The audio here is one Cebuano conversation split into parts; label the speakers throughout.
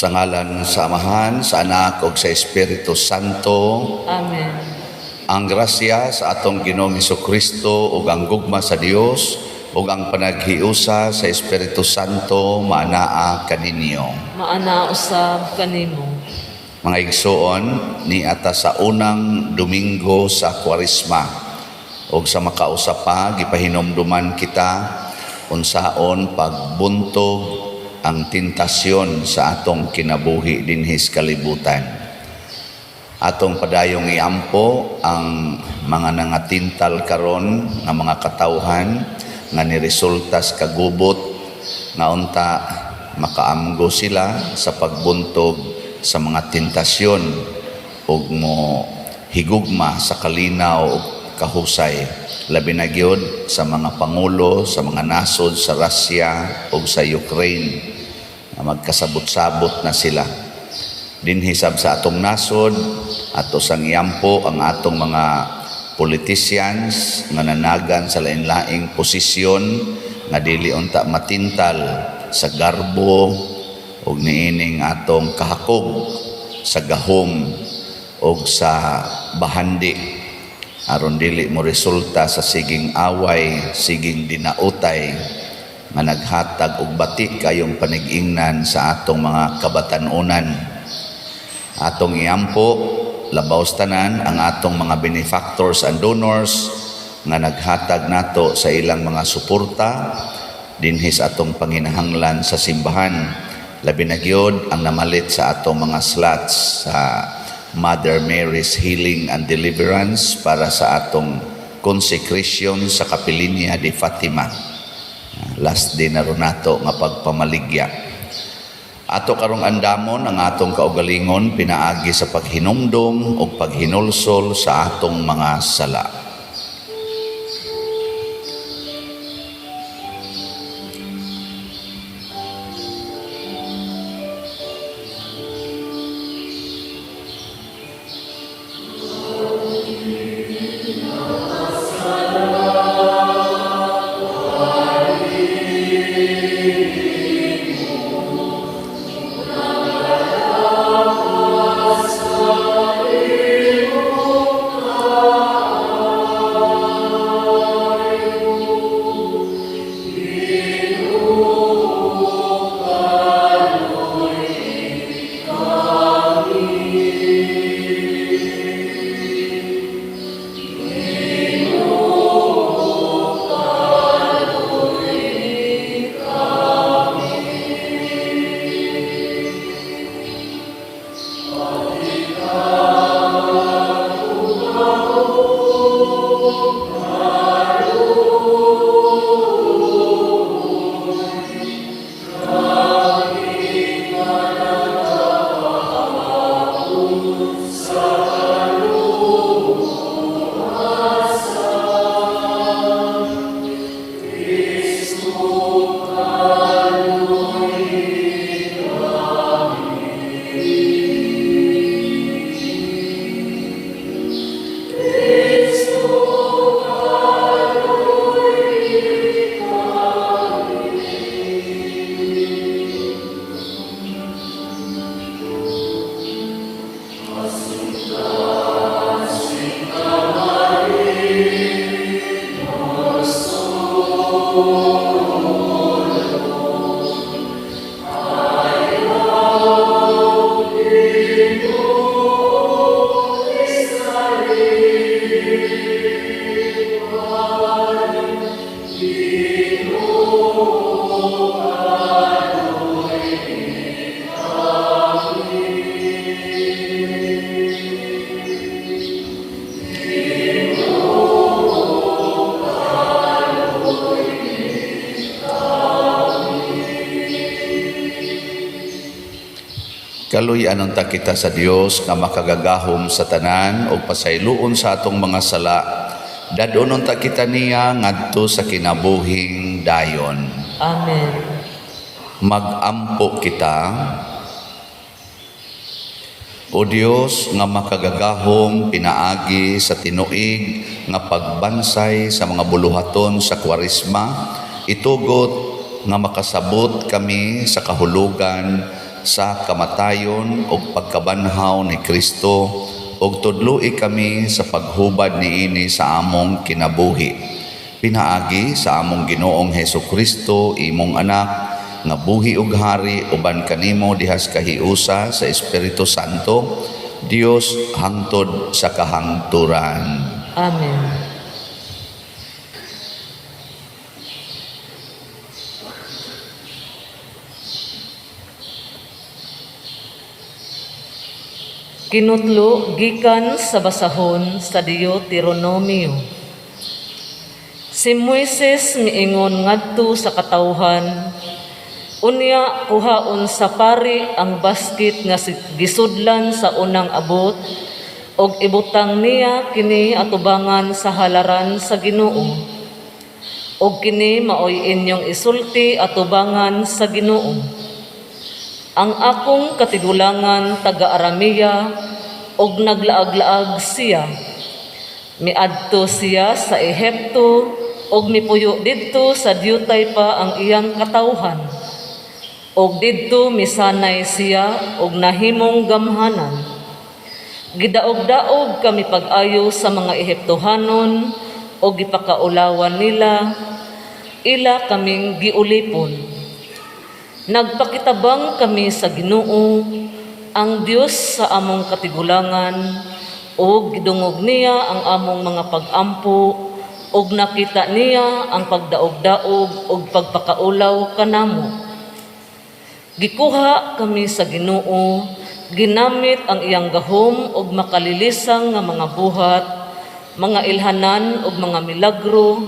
Speaker 1: Sa ngalan sa Amahan, sa Anak ug sa Espiritu Santo.
Speaker 2: Amen.
Speaker 1: Ang grasya sa atong Ginoong Kristo ug ang gugma sa Dios ug ang panaghiusa sa Espiritu Santo maanaa kaninyo.
Speaker 2: Maana usab kanimo.
Speaker 1: Mga igsoon, niata sa unang Domingo sa Kwaresma ug sa makausa pa gipahinumduman kita unsaon pagbuntog ang tentasyon sa atong kinabuhi dinhi sa kalibutan. Atong padayong iampo ang mga nangatintal karon nga mga katawhan nga niresulta sa kagubot nga unta makaamgo sila sa pagbuntog sa mga tentasyon ug mo higugma sa kalinaw ug kahusay, labi na gyud sa mga pangulo sa mga nasod sa Russia ug sa Ukraine nga magkasabot-sabot na sila. Dinhi sab sa atong nasod, ato sang iampo ang atong mga politicians nga nanagan sa lain-laing posisyon nga dili unta matintal sa garbo ug niining atong kahakog sa gahom ug sa bahandi, aron dili mo resulta sa siging away, siging dinautay nga naghatag og bati kayong panig-ingnan sa atong mga kabatan-onan. Atong iampo labaw sa tanan ang atong mga benefactors and donors nga naghatag nato sa ilang mga suporta dinhi sa atong panginahanglan sa simbahan, labi na gyud ang namalit sa atong mga slots sa Mother Mary's Healing and Deliverance para sa atong consecration sa Kapilinya de Fatima. Last day na ron nato nga pagpamaligya. Ato karong andamon ang atong kaugalingon pinaagi sa paghinumdom o paghinulsol sa atong mga sala. Kaluy-an unta kita sa Dios nga makagagahom sa tanan ug pasayloon sa atong mga sala. Dad-on unta kita niya ngadto sa kinabuhing dayon.
Speaker 2: Amen.
Speaker 1: Magampo kita. O Dios nga makagagahom pinaagi sa tinuig nga pagbansay sa mga buluhaton sa Kwaresma, itugot nga makasabot kami sa kahulugan sa kamatayon ug pagkabanhaw ni Kristo ug tudloi kami sa paghubad niini sa among kinabuhi. Pinaagi sa among Ginoong Hesus Kristo, imong anak, nga buhi ug hari uban kanimo dihas kahiusa sa Espiritu Santo, Dios hangtod sa kahangturan.
Speaker 2: Amen. Kinutlo gikan sa basahon sa Deuteronomio. Si Moises miingon ngadto sa katawhan, unya kuhaon sa pari ang basket nga gisudlan sa unang abot ug ibutang niya kini atubangan sa halaran sa Ginoo. Ug kini maoy inyong isulti atubangan sa Ginoo. Ang akong katigulangan taga-Aramea ug naglaag-laag siya. Miadto siya sa Ehipto ug mipuyo didto sa diyutay pa ang iyang katawhan. Ug didto misanay siya ug nahimong gamhanan. Gidaog-daog kami pag-ayo sa mga Ehiptohanon ug gipakaulawan nila, ila kaming giulipon. Nagpakitabang kami sa Ginoo, ang Dios sa among katigulangan, ug gidungog niya ang among mga pag-ampo, ug nakita niya ang pagdaog-daog ug pagpakaulaw kanamo. Gikuha kami sa Ginoo, ginamit ang iyang gahom ug makalilisang nga mga buhat, mga ilhanan ug mga milagro,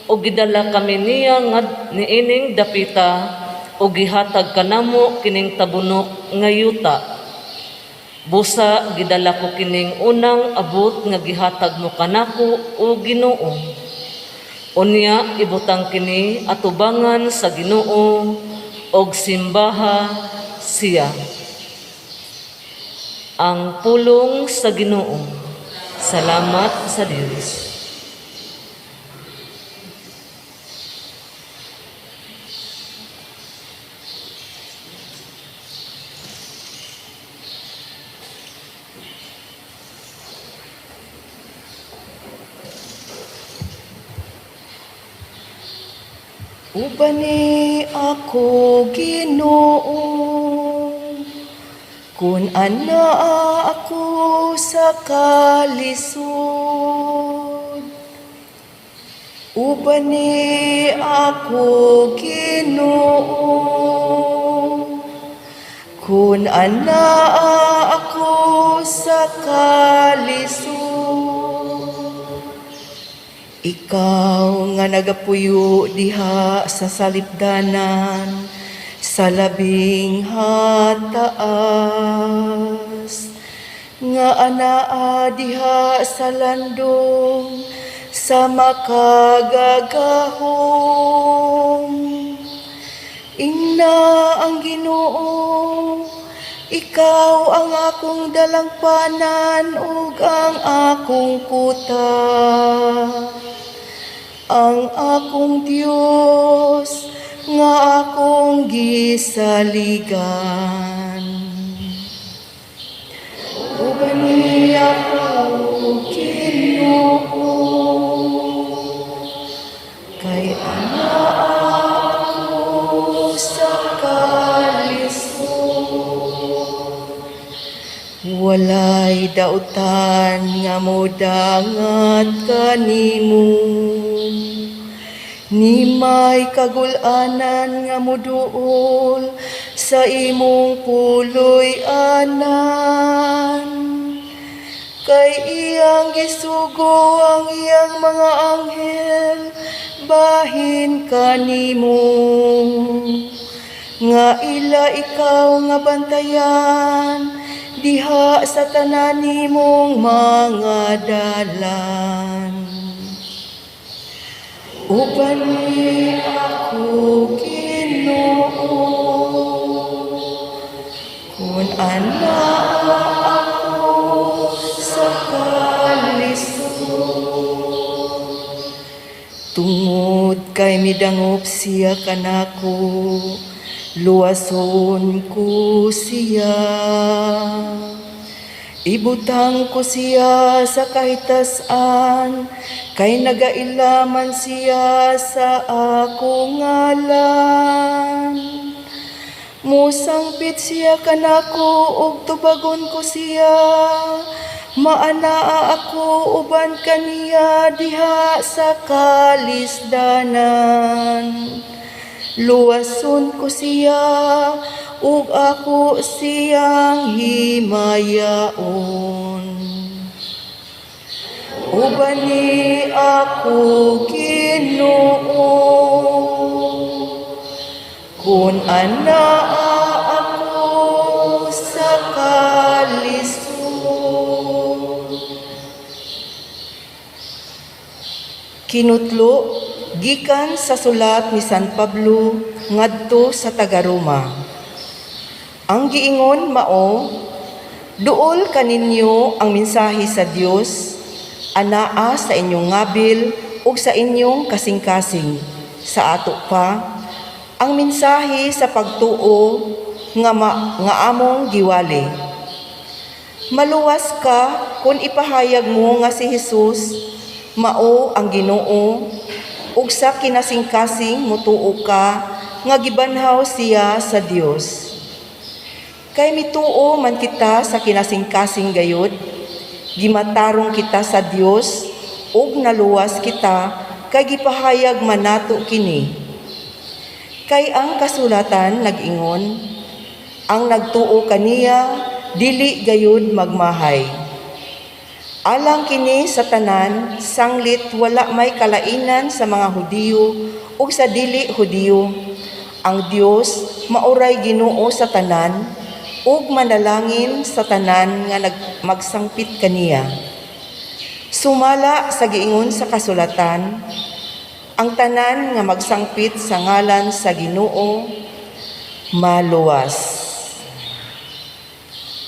Speaker 2: ug gidala kami niya ngad niining dapita ug gihatag kanamo kining tabunok nga yuta. Busa gidala ko kining unang abot nga gihatag mo kanako o Ginoo. Unya ibutang kini atubangan sa Ginoo og simbaha siya. Ang pulong sa Ginoo. Salamat sa Dios.
Speaker 3: Ubani ako, Ginoo, kun anaa ako sa kalisod. Ubani ako, Ginoo, kun anaa ako sa kalisod. Ikaw nga nagapuyo diha sa salipdanan, sa labing hataas, nga anaa diha sa landong, sa makagagahom. Ingna ang Ginoo, ikaw ang akong dalangpanan ug ang akong kuta. Ang akong Dios nga akong gisaligan. Ubani ako, Ginoo, kay anaa ako sa kalisod. Walay dautan nga modangat kanimo, ni may kagul-anan nga moduol sa imong puloy-anan. Kay iyang gisugo ang iyang mga anghel bahin kanimo, nga ila ikaw nga bantayan diha sa tanan nimong mga dalan. Ubani ako, Ginoo, kun anaa ako sa kalisod. Tungod kay midangop siya kanako, Luwason ko siya. Ibutang ko siya sa kahitasan, kay nagailaman siya sa akong ngalan. Musangpit siya kanako ug tubagon ko siya. Maanaa ako uban kaniya diha sa kalisdanan. Luwason ko siya ug ako siyang himayaon. Ubani ako, Ginoo, kun anaa ako sa kalisod. Kinutlo gikan sa sulat ni San Pablo ngadto sa taga-Roma. Ang giingon mao, duol kaninyo ang mensahe sa Dios, anaa sa inyong ngabil ug sa inyong kasing-kasing. Sa ato pa, ang mensahe sa pagtuo nga among giwali. Maluwas ka kung ipahayag mo nga si Jesus mao ang Ginoo ug sa kinasingkasing mutuo ka nga gibanhaw siya sa Dios. Kay mituo man kita sa kinasingkasing gayud, gimatarong kita sa Dios ug naluwas kita kay gipahayag man nato kini. Kay ang kasulatan nag-ingon, ang nagtuo kaniya dili gayud magmahay. Alang kini sa tanan, sanglit wala may kalainan sa mga Hudiyo ug sa dili Hudiyo. Ang Dios maoray Ginoo sa tanan ug manalangin sa tanan nga magsangpit kaniya. Sumala sa giingon sa kasulatan, ang tanan nga magsangpit sa ngalan sa Ginoo maluwas.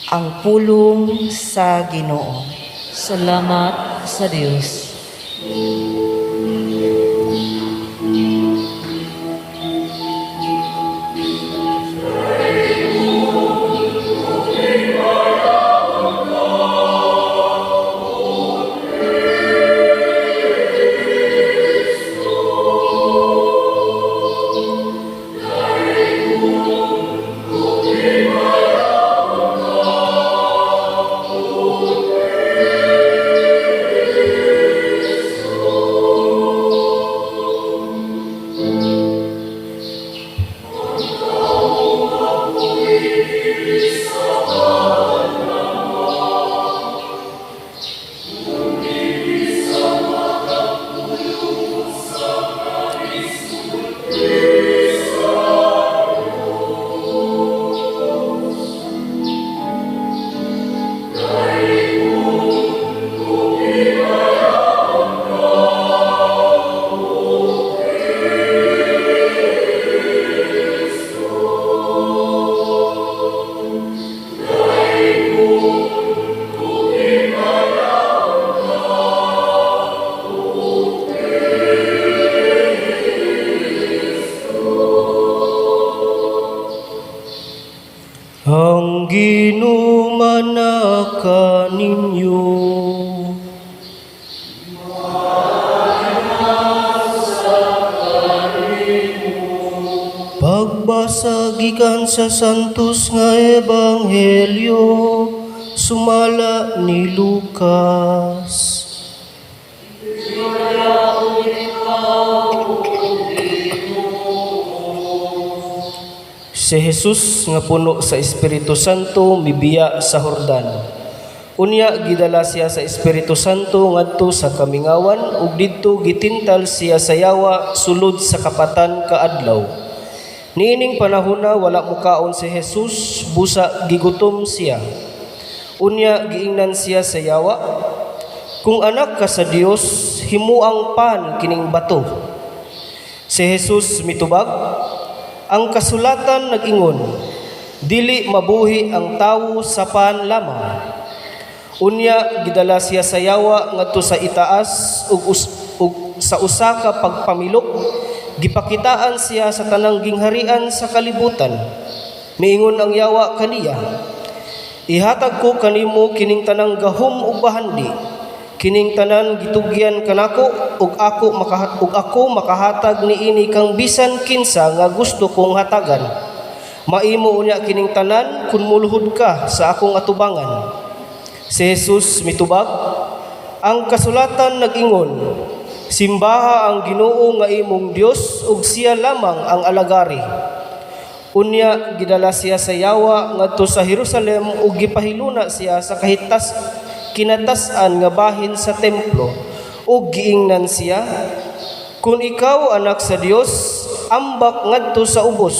Speaker 3: Ang pulong sa Ginoo.
Speaker 2: Salamat sa Dios.
Speaker 4: Ang Ginoo manaka ninyo. Pagbasa gikan sa Santos nga Ebanghelyo sumala ni Lucas. Si Jesus nga puno sa Espiritu Santo mibiya sa Hordan. Unya gidala siya sa Espiritu Santo ngadto sa kamingawan ug didto gitintal siya sa yawa sulod sa kapatan ka adlaw. Niining panahona wala mukaon si Jesus, busa gigutom siya. Unya giingnan siya sa yawa, "Kung anak ka sa Dios, himuang pan kining bato." Si Jesus mitubag, "Ang kasulatan nag-ingon, dili mabuhi ang tawo sa pan lamang." Unya gidala siya sa yawa ngadto sa itaas ug sa usa ka pagpamilok, gipakitaan siya sa tanang gingharian sa kalibutan. Miingon ang yawa kaniya, "Ihatag ko kanimo kining tanang gahom ug bahandi. Kining tanan gitugyan kanako ug ako makahatag niini kang bisan kinsa nga gusto kong hatagan. Maimo unya kining tanan kun muluhod ka sa akong atubangan." Si Jesus mitubag, "Ang kasulatan nag-ingon, simbaha ang Ginoo nga imong Dios ug siya lamang ang alagari." Unya gidala siya sa yawa ngadto sa Jerusalem ug gipahiluna siya sa kahitas kinatas-an nga bahin sa templo ug giingnan siya, "Kung ikaw anak sa Dios, ambak ngadto sa ubos.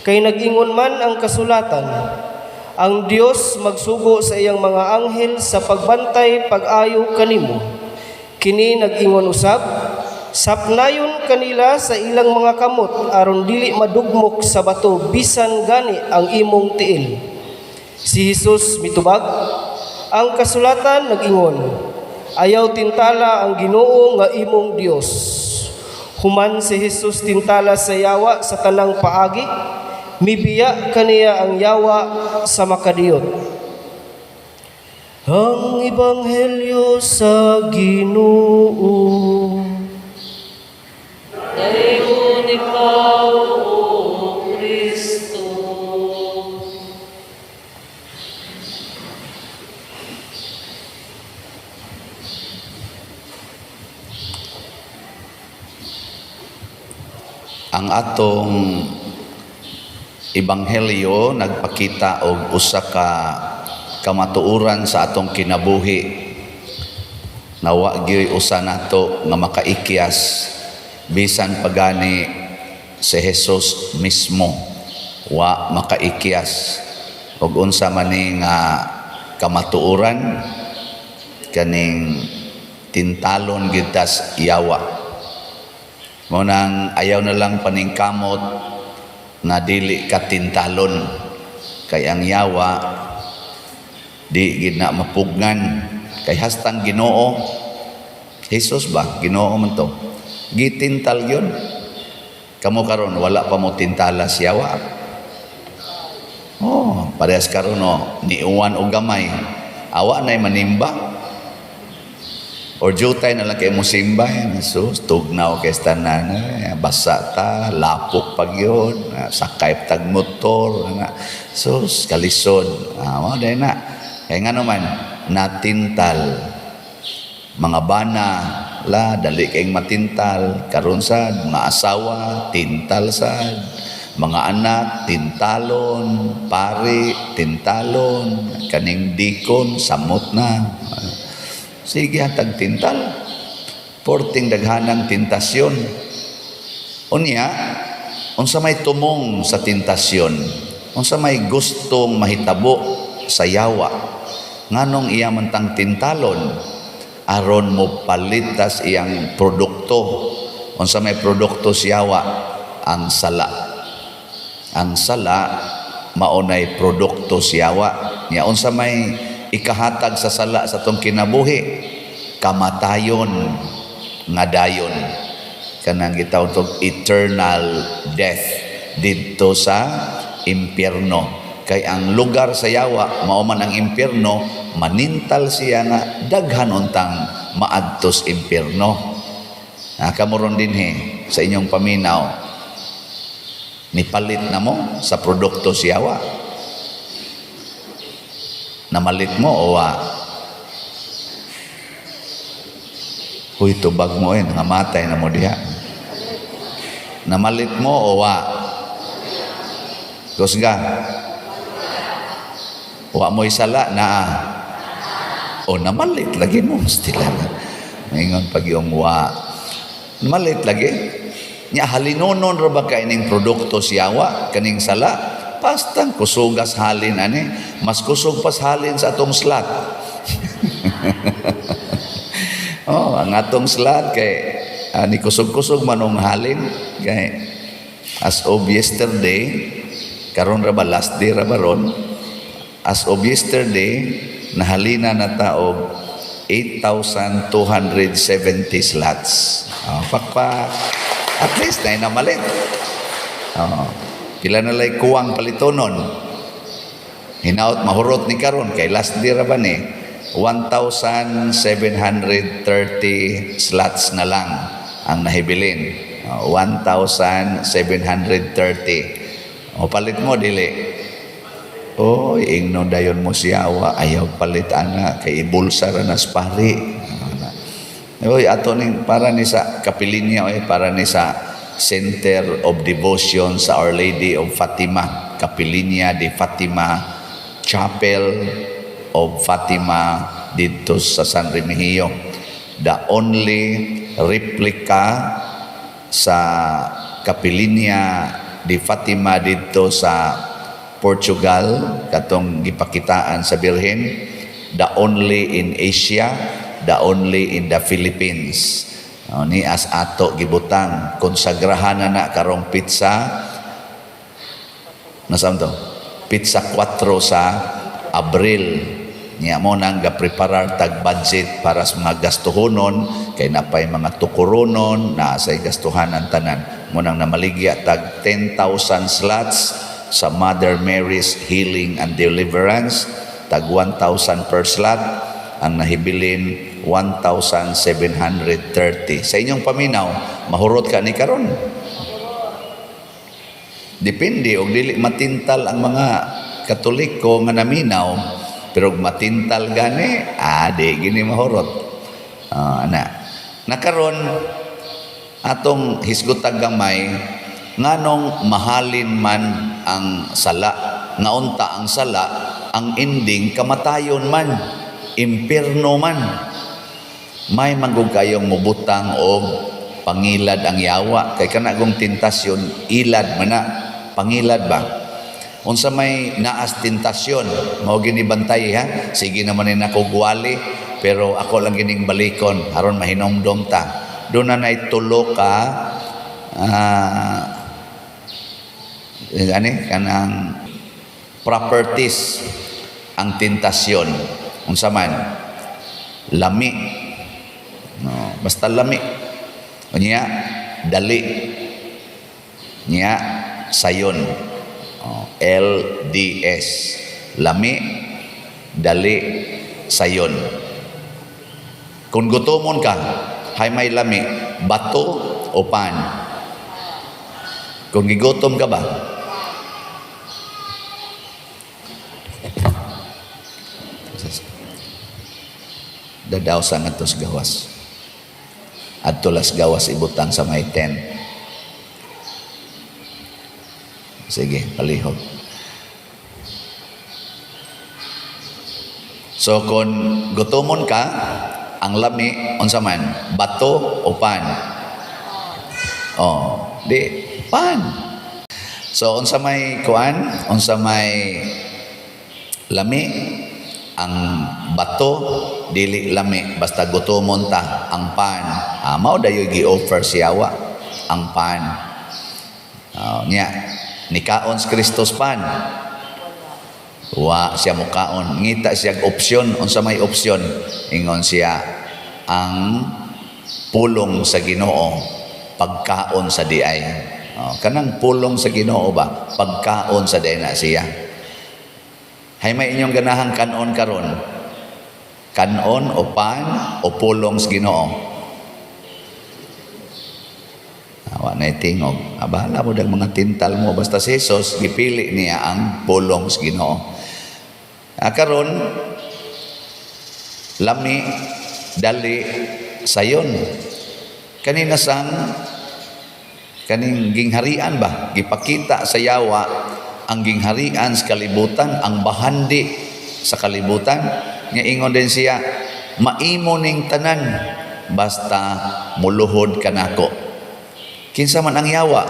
Speaker 4: Kay nag-ingon man ang kasulatan, ang Dios magsugo sa iyang mga anghel sa pagbantay pag-ayo kanimo. Kini nag-ingon usab, sapnayon ka nila sa ilang mga kamot aron dili madugmok sa bato bisan gani ang imong tiil." Si Jesus mitubag, "Ang kasulatan nag-ingon, ayaw tintala ang Ginoo nga imong Dios." Human si Jesus tintala sa yawa sa tanang paagi, mibiya kaniya ang yawa sa makadiyot. Ang Ebanghelyo sa Ginoo.
Speaker 2: Dayon ikaw, O Kristo.
Speaker 1: Ang atong ebanghelyo nagpakita og usa ka kamatuoran sa atong kinabuhi. Nawa gyoy usa nato nga makaikyas, bisan pagani si Jesus mismo wa makaikyas. Og unsa man ni nga kamatuoran? Kaning tintalon gid tas yawa. Mao nang ayaw na lang paningkamot na dili ka tintalon, kay ang yawa di gid na mapugnan, kay hastang Ginoo Jesus ba, Ginoo man to, gitintal yun. Kamo karon wala pa mo tintala si yawa. Oh, parehas karon, no, niuwan og gamay, awa nay manimba or jutay na lang kay mo simba. Jesus, tugnaw kay tanan, basa ta, lapok pag yun, sakay tag motor nga, sus, kalisod. Mao day na, kay nga naman natintal. Mga bana la, dali kayong matintal karon sad. Mga asawa, tintal sad. Mga anak, tintalon. Pari, tintalon. Kaning dikon, samot na. Sige, hatag tintal, porting daghanang tentasyon. Unya, unsa may tumong sa tentasyon? Unsa may gustong mahitabo sa yawa? Nganong iya man tang tintalon? Aron mo palitas iyang produkto. Unsa may produkto sa yawa? Ang sala. Ang sala maunay produkto sa yawa. Nya unsa may ikahatag sa sala sa atong kinabuhi? Kamatayon nga dayon, kanang gitawag tog eternal death didto sa impyerno. Kay ang lugar sa yawa mao man ang impyerno. Manintal siya nga daghan untang maadtos impyerno. Kamo ron dinhi sa inyong paminaw, nipalit na mo sa produkto sa yawa? Namalit mo o wa? Huy, tubag mo eh, nangamatay na mo diha. Namalit mo o wa? Kusga. Wa mo'y sala na. O namalit lagi mo. Stila na. Ngayon pag yung wa. Namalit lagi. Nya halinonon ra ba ka ining produkto siyawa kaning sala? Pastang kusugas halin ani, mas kusog pas halin sa atong slot. Oh, ang atong slot kay ani kusog-kusog manong halin, kay as of yesterday, karon ra ba, last day ra ba ron? As of yesterday, nahalina na ta og 8,270 slots. Oh, pakpak. At least na namalit. Oh. Pila na lay kuwang palitonon. Hinaot mahurot ni karon kay last day ra ba ni, 1,730 slots na lang ang nahibilin. Oh, 1,730. O, palit mo, dili? Oh, ingnon dayon mo siya wa, "Ayaw palit ana kay ibulsa ra nas pari." Ana. Oy, ato ning para ni sa kapilinya, oy, para ni sa Center of Devotion sa Our Lady of Fatima, Kapilinya de Fatima, Chapel of Fatima dito sa San Remigio. The only replica sa Kapilinya de Fatima dito sa Portugal katong gipakitaan sa Birhen, the only in Asia, the only in the Philippines. Oh, ni as ato gibutang konsagrahan na na karong petsa nasam to, petsa 4 sa Abril. Niya mo nang gapreparar tag budget para sa mga gastuhonon kay napay mga tukuronon na say gastuhan ang tanan. Mo nang namaligya tag 10,000 slots sa Mother Mary's Healing and Deliverance, tag 1,000 per slot, ang nahibilin 1,730. Sa inyong paminaw, mahurot ka ni karon? Depende og dili matintal ang mga Katoliko nga naminaw, pero og matintal gani, di gini mahurot. Ah, ana nakaron atong hisgutag gamay, nganong mahalin man ang sala, nga unta ang sala ang ending kamatayon man, impierno man? May manggug kayong mubutang og pangilad ang yawa kay kana gong tentasyon, ilad man na, pangilad ba. Unsa may naas tentasyon, mao gini bantay ha. Sige naman ni nako gwali, pero ako lang gining balikon aron mahinomdom ta. Doon na nay tulo ka ani kanang properties ang tentasyon. Unsa man? Lami, no, basta lami. Unya dali, nya sayon. Oh, LDS, lami, dali, sayon. Kung gutomon ka, hay may lami, bato o pan? Kung gigutom ka ba? Dadaw sa ngadto sa gawas. Adto las gawas ibutang sa may tent. Sige, palihog. So kung gutomon ka, ang lami unsa man, bato o pan? Oh, di pan. So unsa may kuan, unsa may lami? Ang bato dili lami basta gutomon ta. Ang pan, mao dayoy gi-offer siyawa ang pan. Oh, nya nikaon si Kristos pan? Wa siya mukaon. Ngita siya opsyon. Unsa may opsyon? Ingon siya, ang pulong sa Ginoo pagkaon sa diay. Oh, kanang pulong sa Ginoo ba, pagkaon sa diay na siya. Hay may inyong ganahang kanon karon? Kanon o pan o pulong sa Ginoo? Awa na tingog. Abala mo dag mga tintal mo, basta si Jesus gipili niya ang pulong sa Ginoo. Karon lami, dali, sayon. Kanina sang kaning gingharian ba, gipakita sa yawa ang gingharian sa kalibutan, ang bahandi sa kalibutan. Nga ingon din siya, "Maimo ning tanan basta muluhod kanako." Kinsa man ang yawa?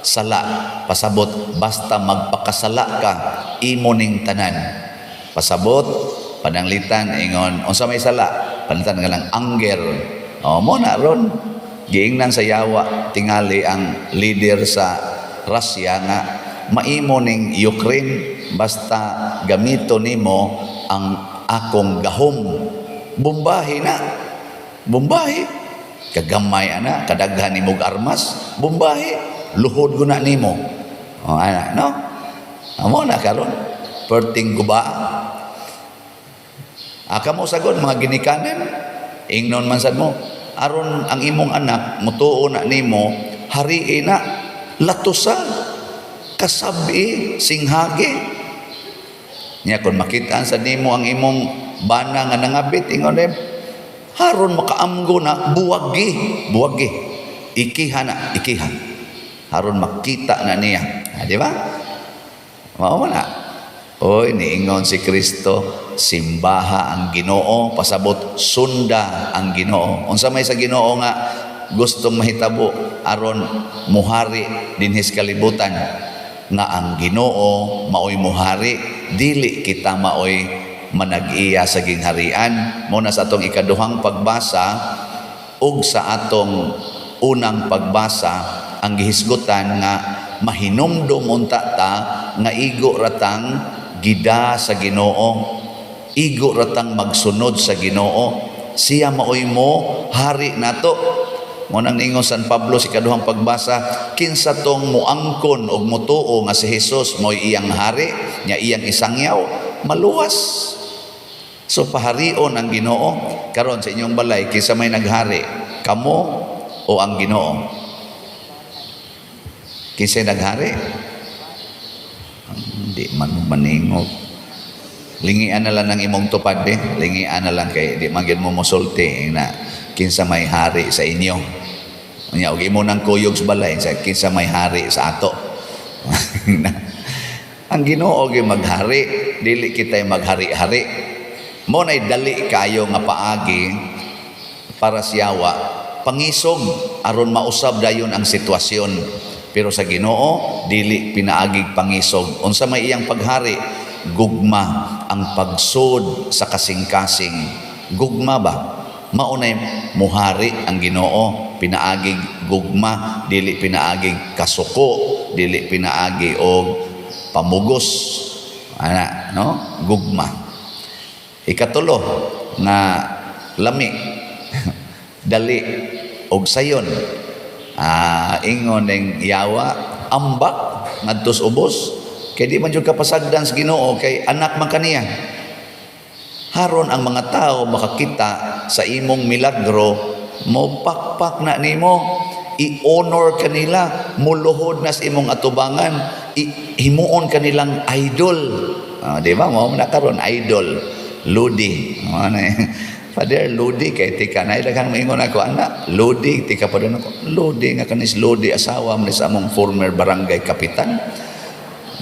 Speaker 1: Sala. Pasabot, basta magpakasala ka, imo ning tanan. Pasabot, pananglitan ingon, unsa may sala? Pananglitan nga lang anger. Oh, mo na ron giingnan sa yawa tingali ang leader sa Russia nga maimo ning Ukraine basta gamito nimo ang akong gahom. Bombahe na. Bombahe. Kagamay ana, kadaghan nimog armas, bombahe, luhod ko na nimo. O ana, no? Amo na karon. Perting guba. Aka mo sagod mga ginikanan, ingnon man sad mo, aron ang imong anak mutuo na nimo, harii na, latusa, kasabi, singhagi. Nya kung makita sa nimo ang imong bana nga nangabit, ingon eh, haron makaamgo na, buwagi, buwagi. Ikiha na, ikiha. Haron makita na niya. Ah, di ba? Mao man na. Oy, niingon si Kristo, simbaha ang Ginoo, pasabot sunda ang Ginoo. Unsa may sa Ginoo nga gustong mahitabo aron muhari dinhis kalibutan, nga ang Ginoo maoy muhari, dili kita maoy manag-iya sa gingharian. Mo na sa atong ikaduhang pagbasa ug sa atong unang pagbasa ang gihisgutan nga mahinumdom unta ta nga igo ratang gida sa Ginoo, igo ratang magsunod sa Ginoo, siya maoy mo hari nato. Mo nang niingon San Pablo sa ikaduhang pagbasa, kinsa tong muangkon og mutuo nga si Hesus mo'y iyang hari nya iyang isangyaw, maluwas. So paharion ang Ginoo. Karon sa inyong balay, kinsa may naghari, kamo o ang Ginoo? Kinsa naghari? Hindi man mo maningog. Lingian na lang ng imong tupad eh. Lingian na lang kay di man gyud mo mosulti na kinsa may hari sa inyo. Nya og imo nang kuyog sa balay sa kinsa may hari sa ato. Ang Ginoo gyud maghari, dili kita maghari-hari. Mo nay dali kayo nga paagi para siyawa pangisog aron mausab dayon ang sitwasyon. Pero sa Ginoo dili pinaagig pangisog. Unsa may iyang paghari? Gugma, ang pagsud sa kasing-kasing. Gugma ba? Maunay muhari ang Ginoo, pinaagig gugma, dili pinaagig kasuko, dili pinaagi og pamugos. Ana, no? Gugma. Ikatulo nga lami dali og sayon. Ingon ning yawa, ambak ngadtos ubos kay di man jud kapasagdan sa Ginoo kay anak man kaniya. Haron ang mga tao makakita sa imong milagro, mo pakpak na nimo, i-honor kanila, muluhod na sa imong atubangan, himuon kanilang idol. Di ba? Mao na karon idol, ludi. Ano eh? Father, ludi kay tika na daghan moingon ako ana, ludi tika pa ako. Ludi nga kanis ludi asawa man sa among former barangay kapitan.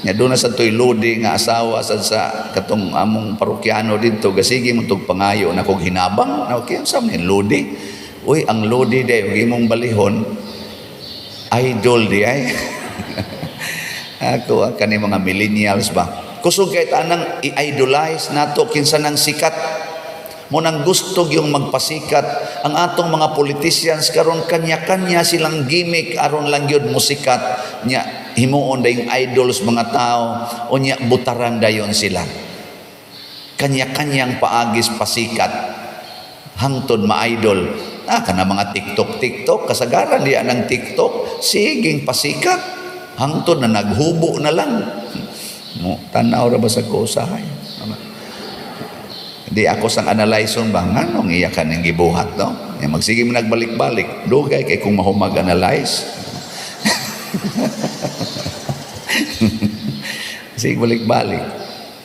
Speaker 1: Nya doon na sa to'y ludi nga asawa sa katong among parokyano didto, gasige mo tog pangayo na kog hinabang na okay sa man ludi. Uy, ang ludi day ug imong balihon idol di ay. Ako ang kani mga millennials ba. Kusog kay tanang i-idolize nato kinsa nang sikat. Mo nang gusto yung magpasikat ang atong mga politicians karon, kanya-kanya silang gimmick aron lang gyud musikat, nya himuon dayong idols mga tao, unya butaran dayon sila. Kanya-kanyang paagis pasikat hangtod ma-idol. Kana mga TikTok TikTok, kasagaran diya ng TikTok siging pasikat hangtod na naghubo na lang. Mo tanaw ra ba sa ko usahay? Di ako sang analyze ba nganong iya kaning gibuhat, no? Ya, magsige mo nagbalik-balik, dugay kay kung mahumag analyze. Sige balik-balik.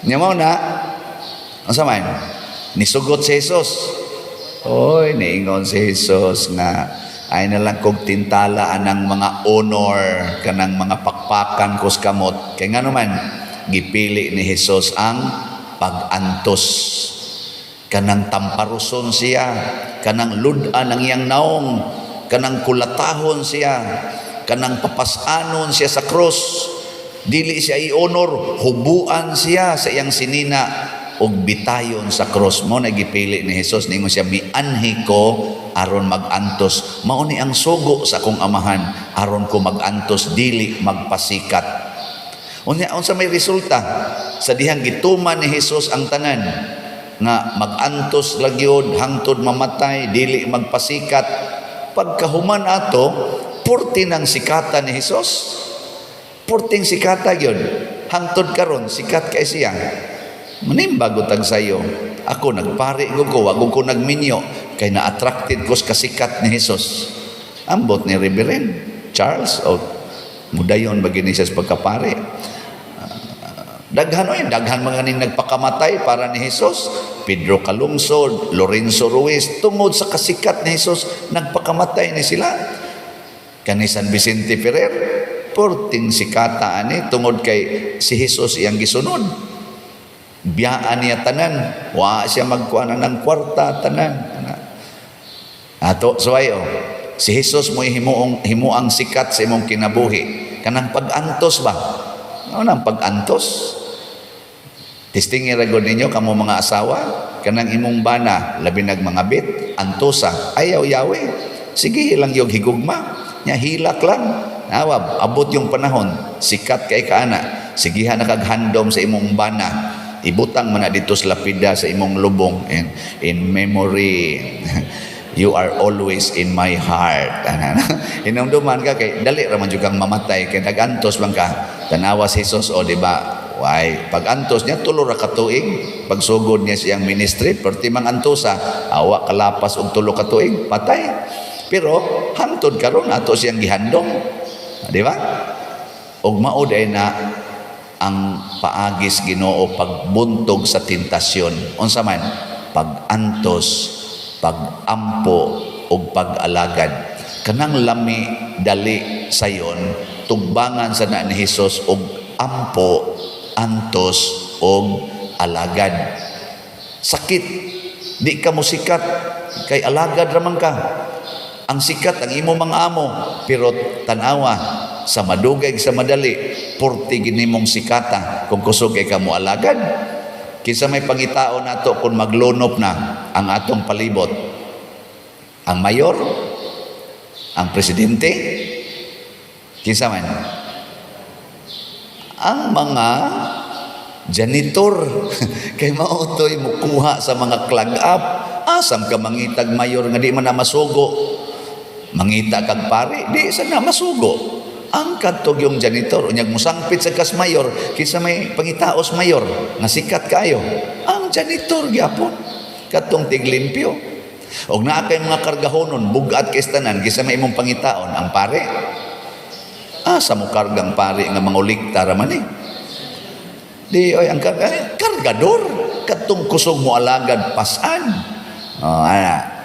Speaker 1: Nya mao na unsa man? Nisugot si Jesus. Oy, niingon si Jesus nga ay na lang kog tintala anang mga honor kanang mga pakpakan kos kamot. Kay ngano man gipili ni Jesus ang pag-antos, kanang tamparuson siya, kanang lud-an ang iyang naong, kanang kulatahon siya, kanang papasanon siya sa krus. Dili siya i-honor, hubuan siya sa iyang sinina ug bitayon sa krus. Mo na gipili ni Jesus, ningon siya, mianhi ko aron mag-antos. Mao ni ang sugo sa akong amahan, aron ko mag-antos, dili magpasikat. Unya unsa may resulta? Sa dihang gituman ni Jesus ang tanan nga mag-antos lagyod hangtod mamatay, dili magpasikat. Pagkahuman ato, purti ng sikata ni Jesus. Purting sikata yun. Hangtod karon sikat kay siya. Manimbag tag sayo. Ako nagpari ko, wag ko nagminyo kay na-attracted ko sa kasikat ni Jesus. Ambot ni Reverend Charles o mudayon ba gini siya sa pagkapari. Daghan oy, daghan mga ning nagpakamatay para ni Jesus. Pedro Calungsod, Lorenzo Ruiz, tungod sa kasikat ni Jesus, nagpakamatay ni sila. Kani San Vicente Ferrer, purting sikata ani tungod kay si Jesus iyang gisunod. Biyaan niya tanan, wa siya magkuha ng kwarta tanan. Ana. Ato suway oh. Si Jesus mo himuong himuang sikat sa imong kinabuhi. Kanang pag-antos ba? Ano nang pag-antos? Testing ra gud ninyo kamo mga asawa, kanang imong bana labi nag mga bit, antosa, ayaw yawe. Sige lang yung higugma. Nya hilak lang. Nawa, abot yung panahon, sikat kay kaana. Sigihan na kag handom sa imong bana. Ibutang man na dito sa lapida sa imong lubong in memory. You are always in my heart. Hinumduman ka kay dali ra man jud kang mamatay kay nagantos man ka. Tanawa si Jesus o, di ba? Why, pag antos niya 3 ra ka tuig, pagsugod niya siyang ministry, perti mang antosa, awa kalapas og 3 ka tuig, patay. Pero hangtod karon ato siyang gihandom. Di ba? Og mao day na ang paagis Ginoo pagbuntog sa tentasyon. Unsa man? Pag-antos, pag-ampo ug pag-alagad. Kanang lami dali sayon tugbangan sa na ni Hesus og ampo, antos og alagad. Sakit, di ka mo sikat kay alagad ra man ka. Ang sikat ang imo mga amo, pero tanawa sa madugay sa madali, purti ginimong sikata kung kusog kay ka mo alagad. Kinsa may pangitao nato kung maglunop na ang atong palibot? Ang mayor? Ang presidente? Kinsa man? Ang mga janitor, kay mao to'y mukuha sa mga clog up. Asam ka mangitag mayor nga di man na masugo? Mangita kag pare, di sa na masugo. Ang kadtog yung janitor, unyag musangpit sa kas mayor, kinsa may pangitaos mayor nga sikat kayo? Ang janitor gyapon, kadtong tiglimpyo. Og naa kay mga kargahonon, bugat kay tanan, kinsa may imong pangitaon? Ang pare? Asa mo kargang pare nga mangulikta ra man eh? Di oy, ang ay, kargador kadtong kusog mo alagad pasan. Oh, ana.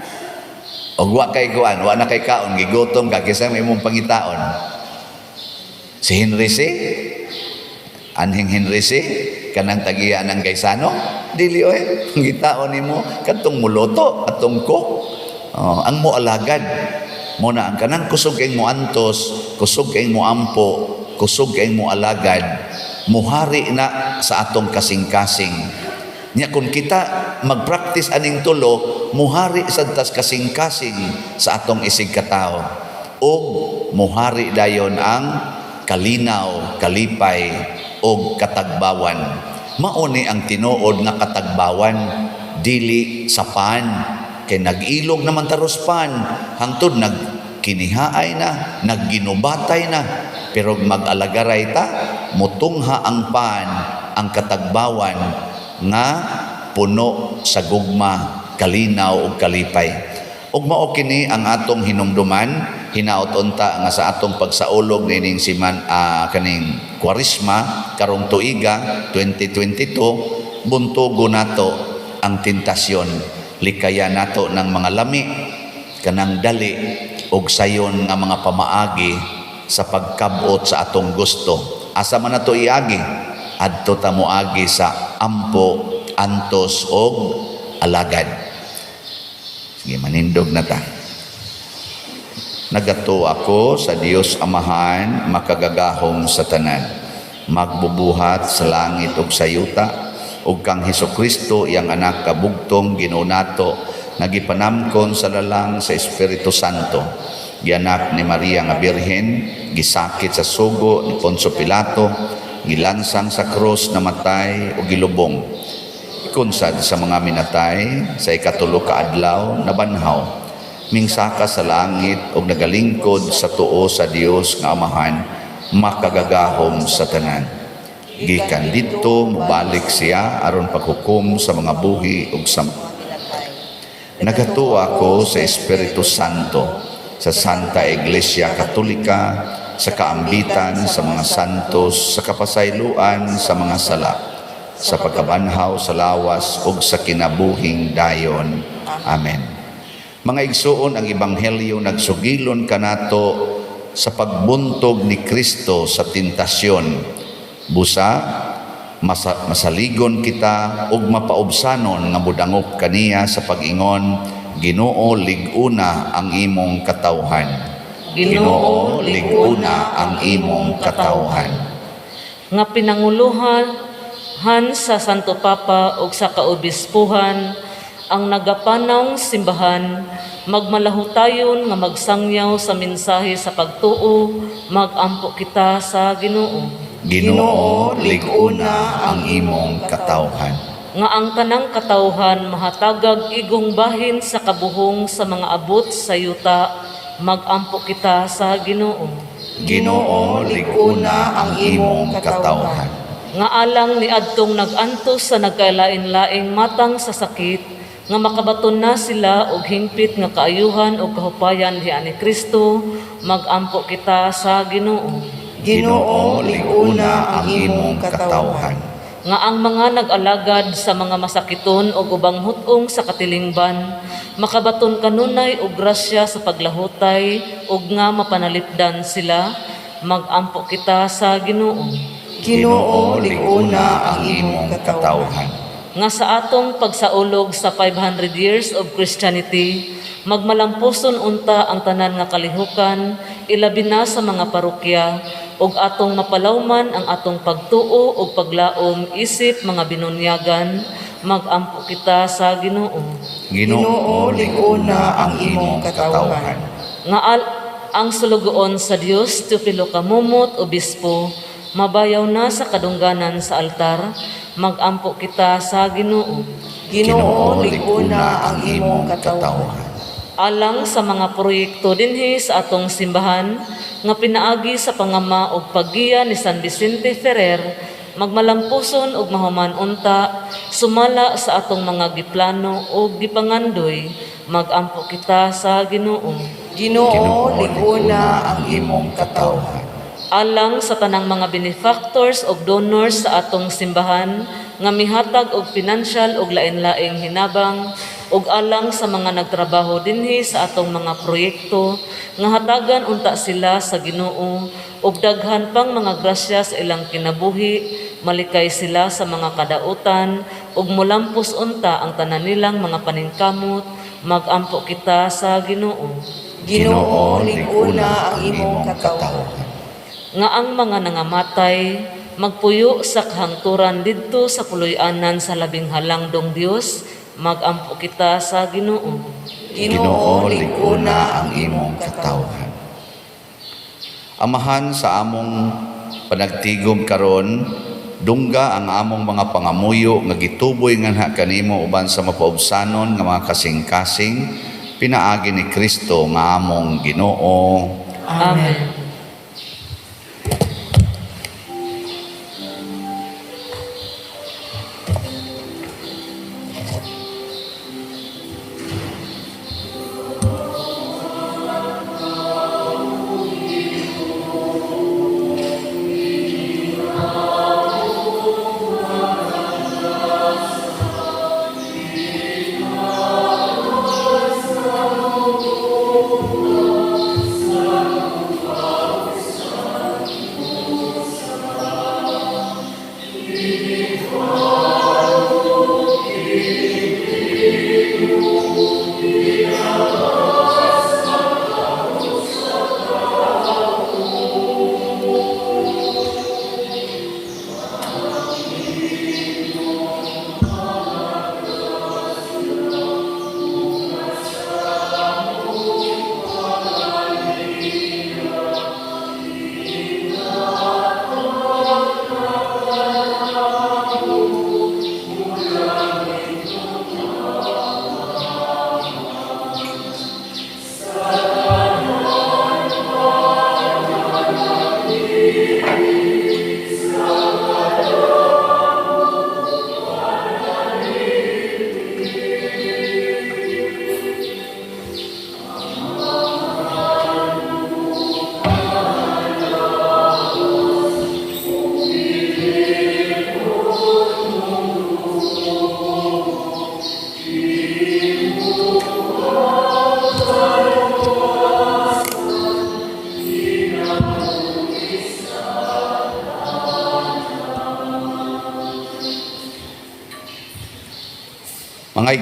Speaker 1: Og wa kay kuan, wa na kay kaon, gigutom ka, kinsa may imong pangitaon? Si Henry Sy? Anhing Henry Sy? Kanang tagiya ng Gaisano? Dili oy, pangitaon nimo kadtong muluto, atong cook. Oh, ang mo alagad. Mo na ang kanang kusog kay mo antos, kusog kay mo ampo, kusog kay mo alagad, muhari na sa atong kasing-kasing. Nya kung kita magpractice aning tulo, muhari sad tas kasing-kasing sa atong isig katao. Og muhari dayon ang kalinaw, kalipay og katagbawan. Mao ni ang tinuod nga katagbawan, dili sa pan kay nag-ilog naman taros pan hangtod nagkinihaay na, nagginubatay na, pero mag-alagaray ta, mutungha ang pan, ang katagbawan nga puno sa gugma, kalinaw ug kalipay. Ug mao kini ang atong hinumduman hinaot unta nga sa atong pagsaulog nining siman kaning Kwaresma karong tuiga 2022, buntugo nato ang tentasyon, likayan nato ng mga lami, kanang dali og sayon nga mga pamaagi sa pagkabot sa atong gusto. Asa man nato iagi? Adto ta moagi sa ampo, antos og alagad. Sige, manindog na ta. Nagatuo ako sa Dios Amahan, makagagahom sa tanan, magbubuhat sa langit ug sa yuta, ug kang Hesus Kristo, iyang anak kabugtong, Ginoo nato, nga gipanamkon sa lalang sa Espiritu Santo, gianak ni Maria nga Birhen, gisakit sa sugo ni Poncio Pilato, gilansang sa krus, namatay ug gilubong, kunsad sa mga minatay, sa ikatulo ka adlaw nabanhaw, Mingsaka sa langit ug nagalingkod sa tuo sa Dios nga Amahan, makagagahom sa tanan. Gikan didto mobalik siya aron paghukom sa mga buhi ug sa. Nagatuo ako sa Espiritu Santo, sa Santa Iglesia Katolika, sa kaambitan sa mga santos, sa kapasayloan sa mga sala, sa pagkabanhaw sa lawas ug sa kinabuhing dayon. Amen. Mga igsuon, ang ebanghelyo nagsugilon kanato sa pagbuntog ni Kristo sa tentasyon. Busa masaligon kita ug mapaubsanon nga modangop kaniya sa pag-ingon, "Ginoo, lig-una ang imong katawhan." Ginoo, lig-una ang imong katawhan.
Speaker 2: Nga pinanguluhan sa Santo Papa ug sa kaobispuhan ang nagapanawng simbahan magmalahutayon nga magsangyaw sa mensahe sa pagtuo, magampo kita sa Ginoo.
Speaker 1: Ginoo, lig-una ang imong katawhan.
Speaker 2: Nga ang tanang katawhan mahatagag igong bahin sa kabuhong sa mga abot sa yuta, magampo kita sa Ginoo.
Speaker 1: Ginoo, lig-una ang imong katawhan.
Speaker 2: Nga alang niadtong nag-antos sa nagkalain-laing matang sa sakit, nga makabaton na sila og hingpit nga kaayuhan og kahupayan diha ni Kristo, magampo kita sa Ginoo.
Speaker 1: Ginoo, lig-una ang imong katawhan.
Speaker 2: Nga ang mga nag-alagad sa mga masakiton og ubang hut-ong sa katilingban makabaton kanunay og grasya sa paglahutay ug nga mapanalipdan sila, magampo kita sa Ginoo.
Speaker 1: Ginoo, lig-una ang imong katawhan.
Speaker 2: Nga sa atong pagsaulog sa 500 years of Christianity, magmalampuson unta ang tanan nga kalihukan, ilabi na sa mga parokya, ug atong mapalawman ang atong pagtuo ug paglaom isip mga binunyagan, magampo kita sa Ginoo.
Speaker 1: Ginoo, lig-una ang imong katawhan.
Speaker 2: Nga ang sulugoon sa Dios Teofilo Camomot, obispo, mabayaw na sa kadungganan sa altar, magampo kita sa Ginoo.
Speaker 3: Ginoo, lig-una ang imong katawhan.
Speaker 2: Alang sa mga proyekto dinhi sa atong simbahan nga pinaagi sa pangama og paggiya ni San Vicente Ferrer, magmalampuson og mahuman unta sumala sa atong mga giplano og gipangandoy, magampo kita sa Ginoo.
Speaker 3: Ginoo, lig-una
Speaker 1: ang imong katawhan.
Speaker 2: Alang sa tanang mga benefactors og donors sa atong simbahan nga mihatag og pinansyal og lain-laing hinabang, ug alang sa mga nagtrabaho dinhi sa atong mga proyekto nga hatagan unta sila sa Ginoo og daghan pang mga grasya sa ilang kinabuhi, malikay sila sa mga kadautan ug molampos unta ang tanan nilang mga paningkamot, magampo kita sa Ginoo.
Speaker 3: Ginoo, lig-una ang imong katawhan.
Speaker 2: Nga ang mga nangamatay magpuyo sa kahangturan didto sa puloy-anan sa labing halangdong Dios, magampo kita sa Ginoo.
Speaker 1: Ginoo, lig-una ang imong katawhan. Amahan, sa among panagtigom karon, dungga ang among mga pangamuyo nga gituboy nganha kanimo uban sa mapaubsanon nga mga kasing-kasing, pinaagi ni Kristo nga among Ginoo.
Speaker 2: Amen.
Speaker 1: Mga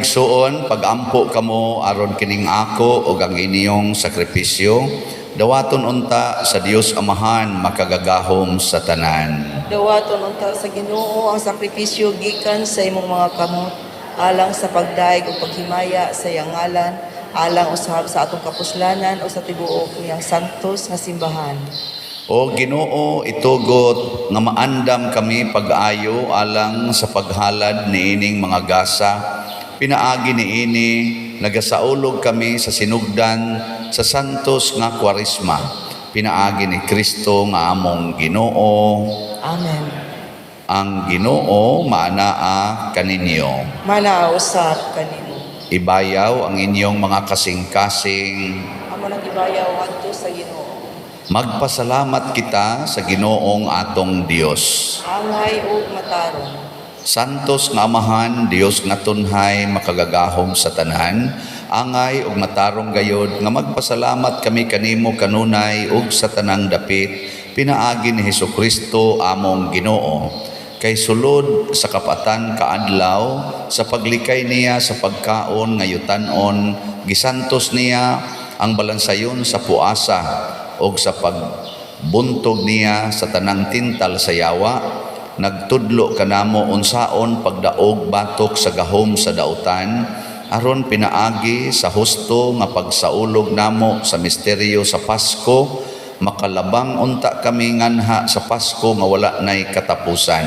Speaker 1: igsuon, pagampo kamo aron kining ako ug ang inyong sakripisyo, dawaton unta sa Dios Amahan makagagahom sa tanan.
Speaker 3: Dawaton unta sa Ginoo ang sakripisyo gikan sa imong mga kamot alang sa pagdaig ug paghimaya sa iyang ngalan, alang usab sa atong kapuslanan o sa tibuok niyang santos nga simbahan.
Speaker 1: O Ginoo, itugot nga maandam kami pag-ayo alang sa paghalad niining mga gasa. Pinaagi niini nagasaulog kami sa sinugdan sa santos nga Kwaresma. Pinaagi ni Kristo nga among Ginoo.
Speaker 3: Amen.
Speaker 1: Ang Ginoo maanaa kaninyo.
Speaker 3: Manaa usab kanimo.
Speaker 1: Ibayaw ang inyong mga kasing-kasing.
Speaker 3: Amo nang ibayaw ngadto sa Ginoo.
Speaker 1: Magpasalamat kita sa Ginoong atong Dios.
Speaker 3: Angay ug matarong.
Speaker 1: Santos nga Amahan, Dios nga tunhay, makagagahom sa tanan, angay ug matarong gayod nga magpasalamat kami kanimo kanunay ug sa tanang dapit, pinaagi ni Hesukristo among Ginoo. Kay sulod sa kapatan kaadlaw sa paglikay niya sa pagkaon nga yutan-on, gisantos niya ang balansayon sa puasa ug sa pagbuntog niya sa tanang tintal sa yawa. Nagtudlo kanamo unsaon pagdaog batok sa gahom sa dautan aron pinaagi sa husto nga pagsaulog namo sa misteryo sa Pasko, makalabang unta kami nganha sa Pasko nga wala nay katapusan.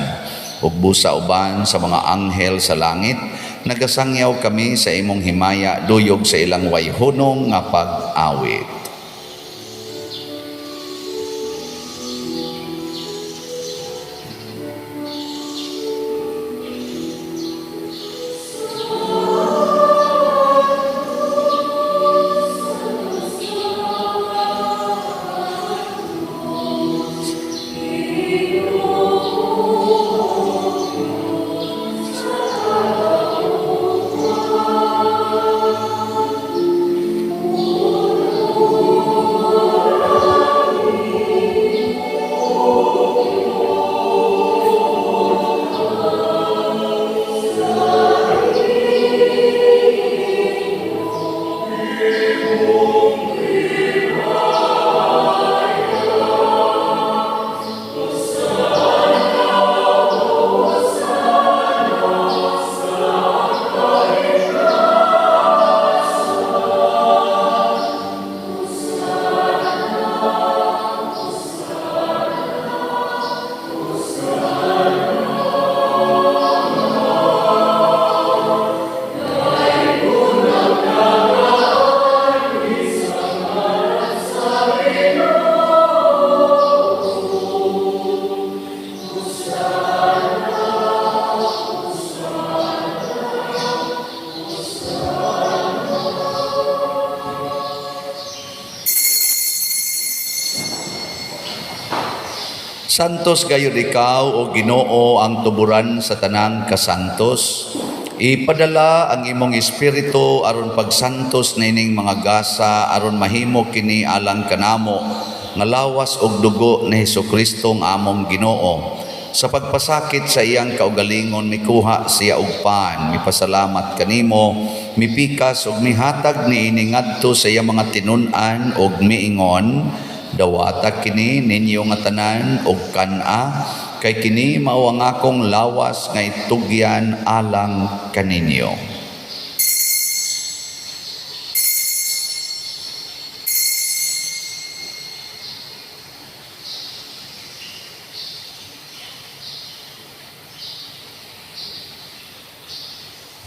Speaker 1: Ug busa uban sa mga anghel sa langit, nagasangyaw kami sa imong himaya duyog sa ilang wayhunong nga pag-awit. Santos gayud ikaw o Ginoo ang tuburan sa tanang kasantos. Ipadala ang imong espiritu aron pagsantos nining mga gasa aron mahimo kini alang kanamo nga lawas og dugo ni Hesukristo nga among Ginoo. Sa pagpasakit sa iyang kaugalingon mikuha siya og pan, mipasalamat kanimo, mipikas og mihatag niini ngadto sa iyang mga tinun-an og miingon, dawata kini ninyo nga tanan og kan-a, kay kini mao ang akong lawas nga itugyan alang kaninyo.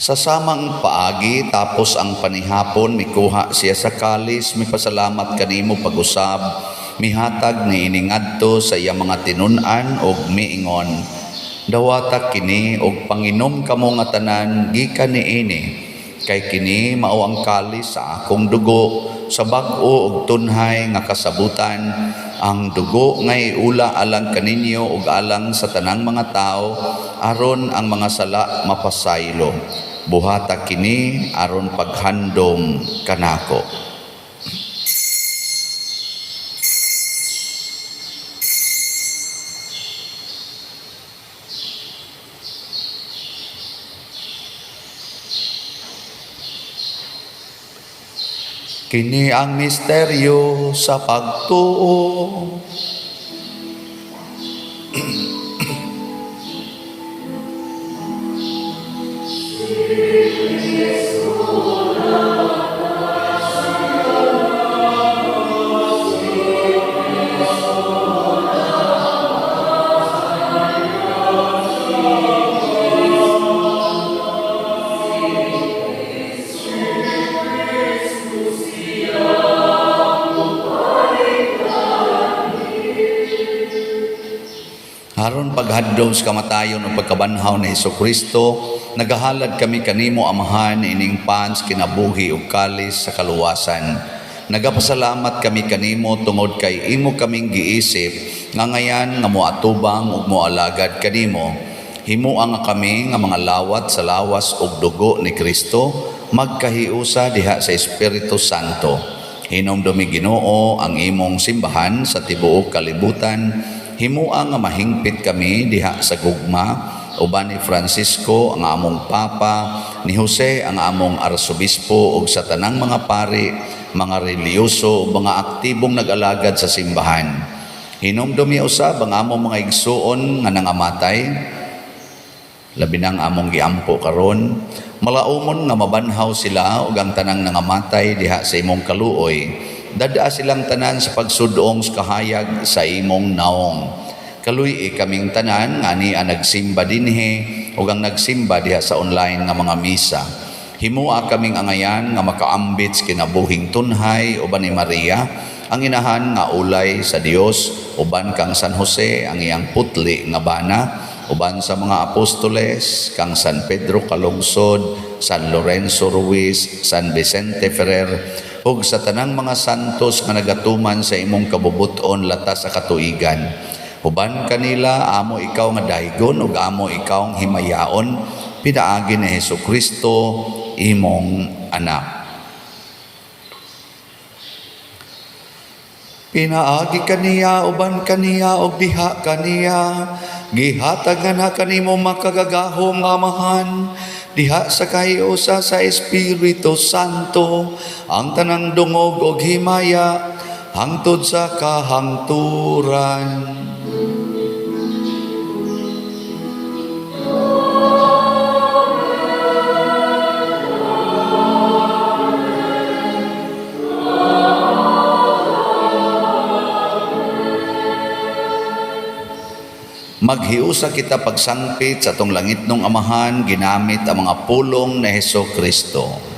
Speaker 1: Sa samang paagi, tapos ang panihapon, mikuha siya sa kalis, mipasalamat kanimo pag-usab, mihatag niini ngadto sa iyang mga tinun-an og miingon, dawata kini og panginom kamo nga tanan gikan niini, kay kini mao ang kalis sa akong dugo sa bag-o og tunhay nga kasabutan, ang dugo nga iula alang kaninyo ug alang sa tanang mga tawo aron ang mga sala mapasaylo. Buhata kini aron paghandom kanako. Kini ang misteryo sa pagtuo. Aron paghadlong sa kamatayon ug pagkabanhaw ni Hesukristo, nagahalad kami kanimo, Amahan, ining pan sa kinabuhi ug kalis sa kaluwasan. Nagapasalamat kami kanimo tungod kay imo kaming giisip nga ngayan nga moatubang ug moalagad kanimo. Himoa nga kami nga mga lawat sa lawas ug dugo ni Kristo magkahiusa diha sa Espiritu Santo. Hinumdumi, Ginoo, ang imong simbahan sa tibuok kalibutan. Himoa nga mahingpit kami diha sa gugma uban ni Francisco ang among Papa, ni Jose ang among Arsobispo ug sa tanang mga pari, mga relihiyoso ug mga aktibong nag-alagad sa simbahan. Hinumdumi usab ang among mga igsuon nga nangamatay, labi nang among giampo karon, malaumon nga mabanhaw sila ug ang tanang nangamatay diha sa imong kaluoy. Dad-a silang tanan sa pagsudong sa kahayag sa imong naong. Kaluy-i kaming tanan nga ani ang nagsimba dinhi ug ang nagsimba diha sa online nga mga misa. Himoa kaming angayan nga makaambit sa kinabuhing tunhay uban ni Maria, ang inahan nga ulay sa Dios, uban kang San Jose ang iyang putli nga bana, uban sa mga apostoles, kang San Pedro Calungsod, San Lorenzo Ruiz, San Vicente Ferrer, ug sa tanang mga santos nga nagatuman sa imong kabubut-on latas sa katuigan. Uban kanila amo ikaw nga daygon ug amo ikaw ang himayaon pinaagi ni Hesukristo imong anak. Pinaagi kaniya, uban kaniya, ug diha kaniya, gihatag nga na kanimo makagagahom nga Amahan, diha sa kahiusa sa Espiritu Santo, ang tanang dungog ug himaya hangtod sa kahangturan. Maghiusa kita pagsangpit sa atong langitnong Amahan ginamit ang mga pulong ni Hesukristo.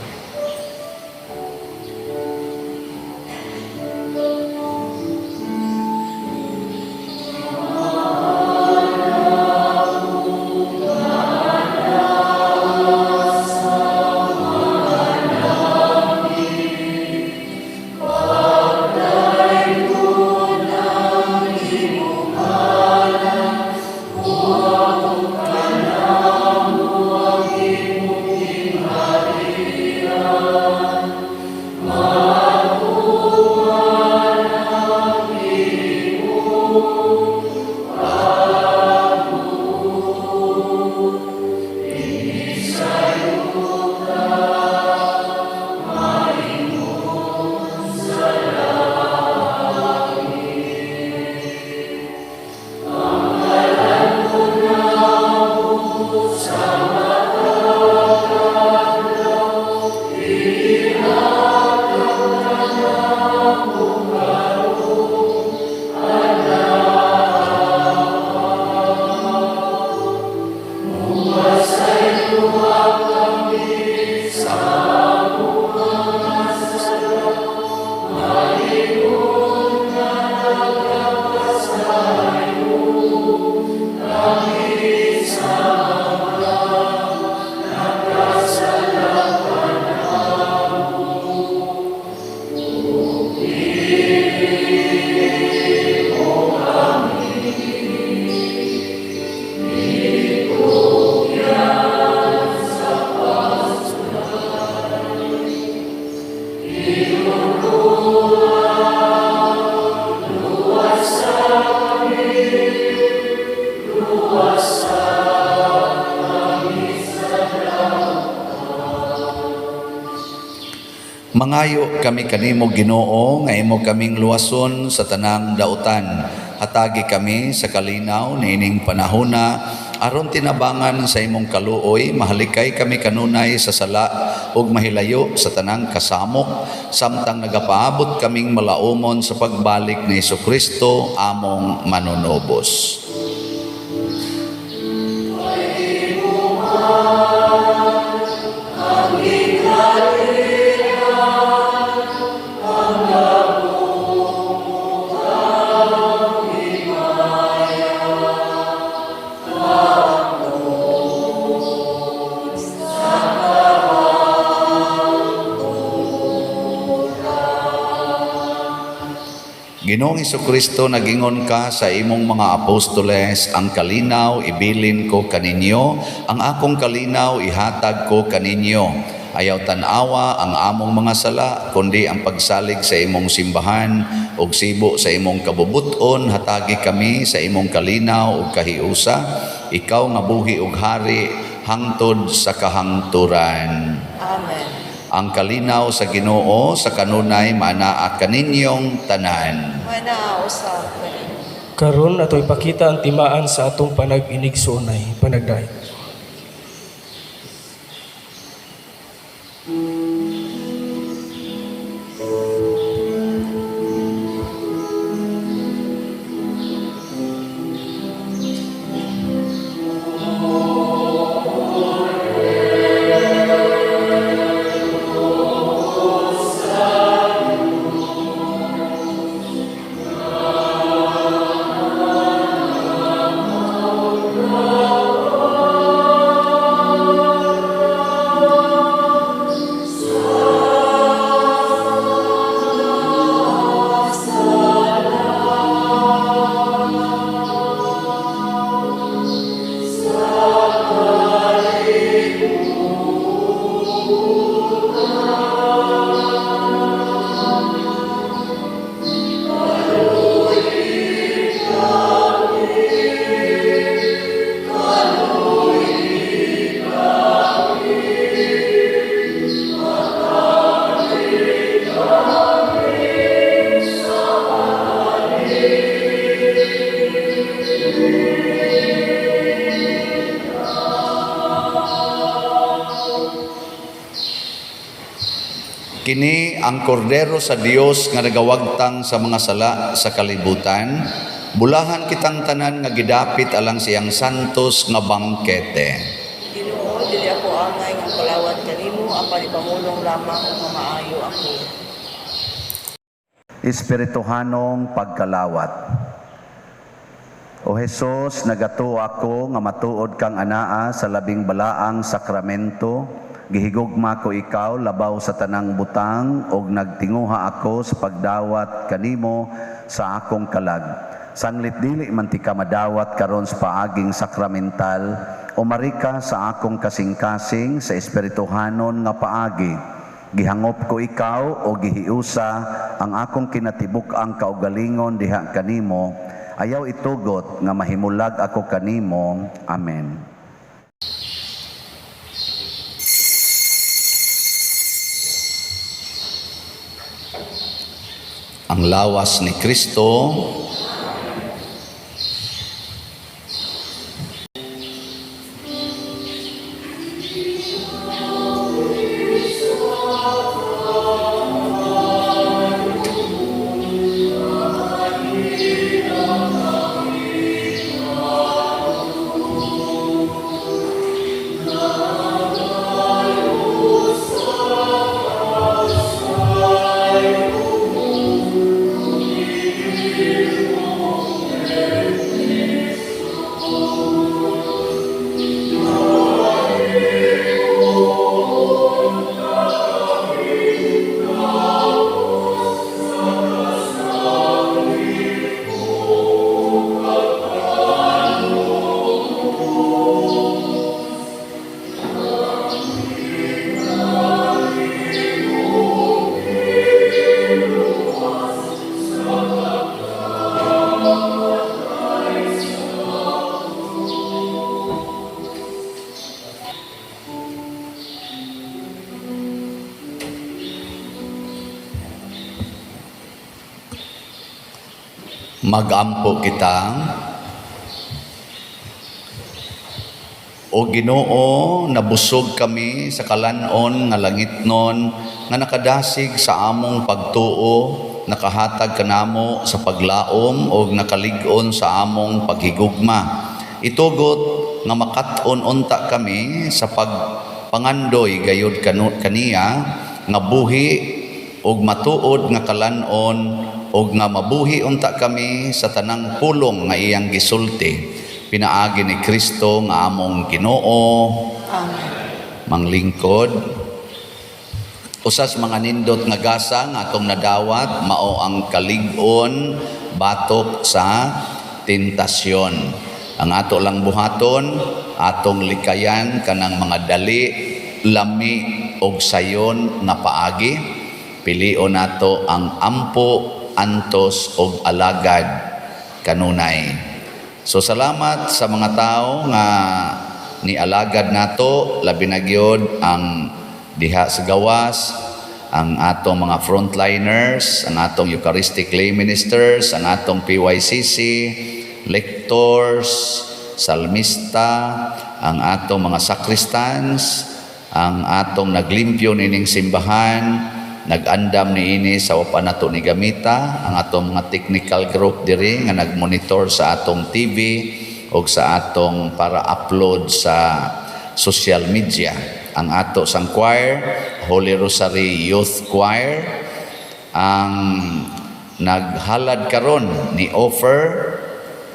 Speaker 1: Mangayo kami kanimo, Ginoo, nga imo kaming luwason sa tanang dautan. Hatagi kami sa kalinaw niining panahona aron tinabangan sa imong kaluoy mahalikay kami kanunay sa sala ug mahilayo sa tanang kasamok samtang nagapaabot kaming malaumon sa pagbalik ni Kristo among manunubos. Ginoong Kristo, nagingon ka sa imong mga apostoles, "Ang kalinaw ibilin ko kaninyo, ang akong kalinaw ihatag ko kaninyo. Ayaw tan-awa ang among mga sala, kundi ang pagsalig sa imong simbahan ug sibo sa imong kabubuton, hatagi kami sa imong kalinaw ug kahiusa, ikaw nga buhi ug hari hangtod sa kahangturan."
Speaker 3: Amen.
Speaker 1: Ang kalinaw sa Ginoo sa kanunay maanaa kaninyong tanan.
Speaker 3: Manaa usab kanimo.
Speaker 4: Karon ato ipakita ang timaan sa atong panag-inigsuonay, panagdait.
Speaker 1: Kini ang kordero sa Dios nga nagawagtang sa mga sala sa kalibutan. Bulahan kitang tanan nga gidapit alang siyang santos nga bangkete.
Speaker 3: Ginoo, dili ako angay nga palawat kanimo, apan ipamulong lamang ug mamaayo ako.
Speaker 1: Espirituhanong pagkalawat. O Hesus, nagatuo ako nga matuod kang anaa sa labing balaang sakramento. Gihigugma ko ikaw labaw sa tanang butang ug nagtinguha ako sa pagdawat kanimo sa akong kalag. Sanglit dili man tika madawat karon sa paaging sakramental, umari ka sa akong kasing-kasing sa espirituhanon nga paagi. Gihangop ko ikaw o gihiusa ang akong kinatibuk-ang kaugalingon diha kanimo. Ayaw itugot nga mahimulag ako kanimo. Amen. Ang lawas ni Kristo. Magampo kita. O Ginoo, nabusog kami sa kalan-on nga langitnon nga nakadasig sa among pagtuo, nakahatag kanamo sa paglaom og nakalig-on sa among paghigugma. Itugot nga makat-on unta kami sa pagpangandoy gayud kaniya nga buhi og matuod nga kalan-on, og nga mabuhi unta kami sa tanang pulong nga iyang gisulti pinaagi ni Kristo nga among Ginoo.
Speaker 3: Amen.
Speaker 1: Manglingkod, usas mga nindot nga gasa nga atong nadawat mao ang kalig-on batok sa tentasyon. Ang ato lang buhaton, atong likayan kanang mga dali, lami og sayon nga paagi. Pilion nato ang ampo, antos og alagad kanunay. So salamat sa mga tao nga nialagad nato, labi na gyud ang diha sa gawas, ang atong mga frontliners, ang atong Eucharistic lay ministers, ang atong PYCC, lectors, salmista, ang atong mga sacristans, ang atong naglimpyo nining simbahan, nag-andam niini sa wa pa nato ni gamita, ang atong mga technical group diri nga nagmonitor sa atong TV o sa atong para upload sa social media, ang ato sang choir, Holy Rosary Youth Choir, ang naghalad karon ni offer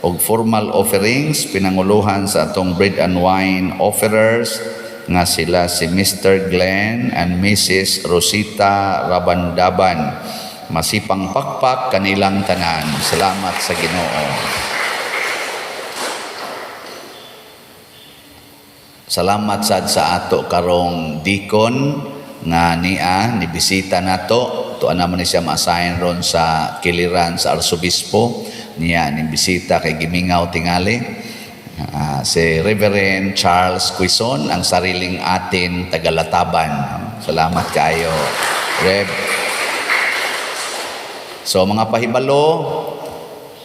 Speaker 1: og formal offerings pinanguluhan sa atong bread and wine offerers nga sila si Mr. Glenn and Mrs. Rosita Rabandaban. Masipang pakpak kanilang tanan. Salamat sa Ginoo. Salamat sad sa ato karong deacon nga nia ni bisita nato. Tuan naman ni siya ma-assign ron sa kiliran sa Arsobispo. Niya ni bisita kay gimingaw tingali. Si Reverend Charles Quizon, ang sariling atin tagalataban. Salamat kayo, Rev. So mga pahibalo,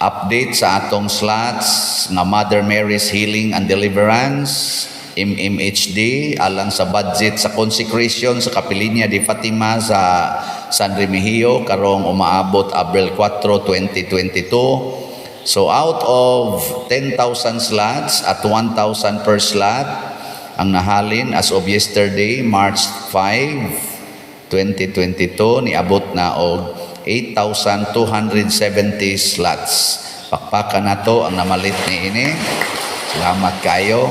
Speaker 1: update sa atong slots nga Mother Mary's Healing and Deliverance, MMHD, alang sa budget sa consecration sa Kapilinya de Fatima sa San Remigio karong umaabot Abril 4, 2022. So out of 10,000 slots at 1,000 per slot ang nahalin as of yesterday, March 5, 2022, niabot na og 8,270 slots. Pakpakan nato ang namalit ni ini. Salamat kayo.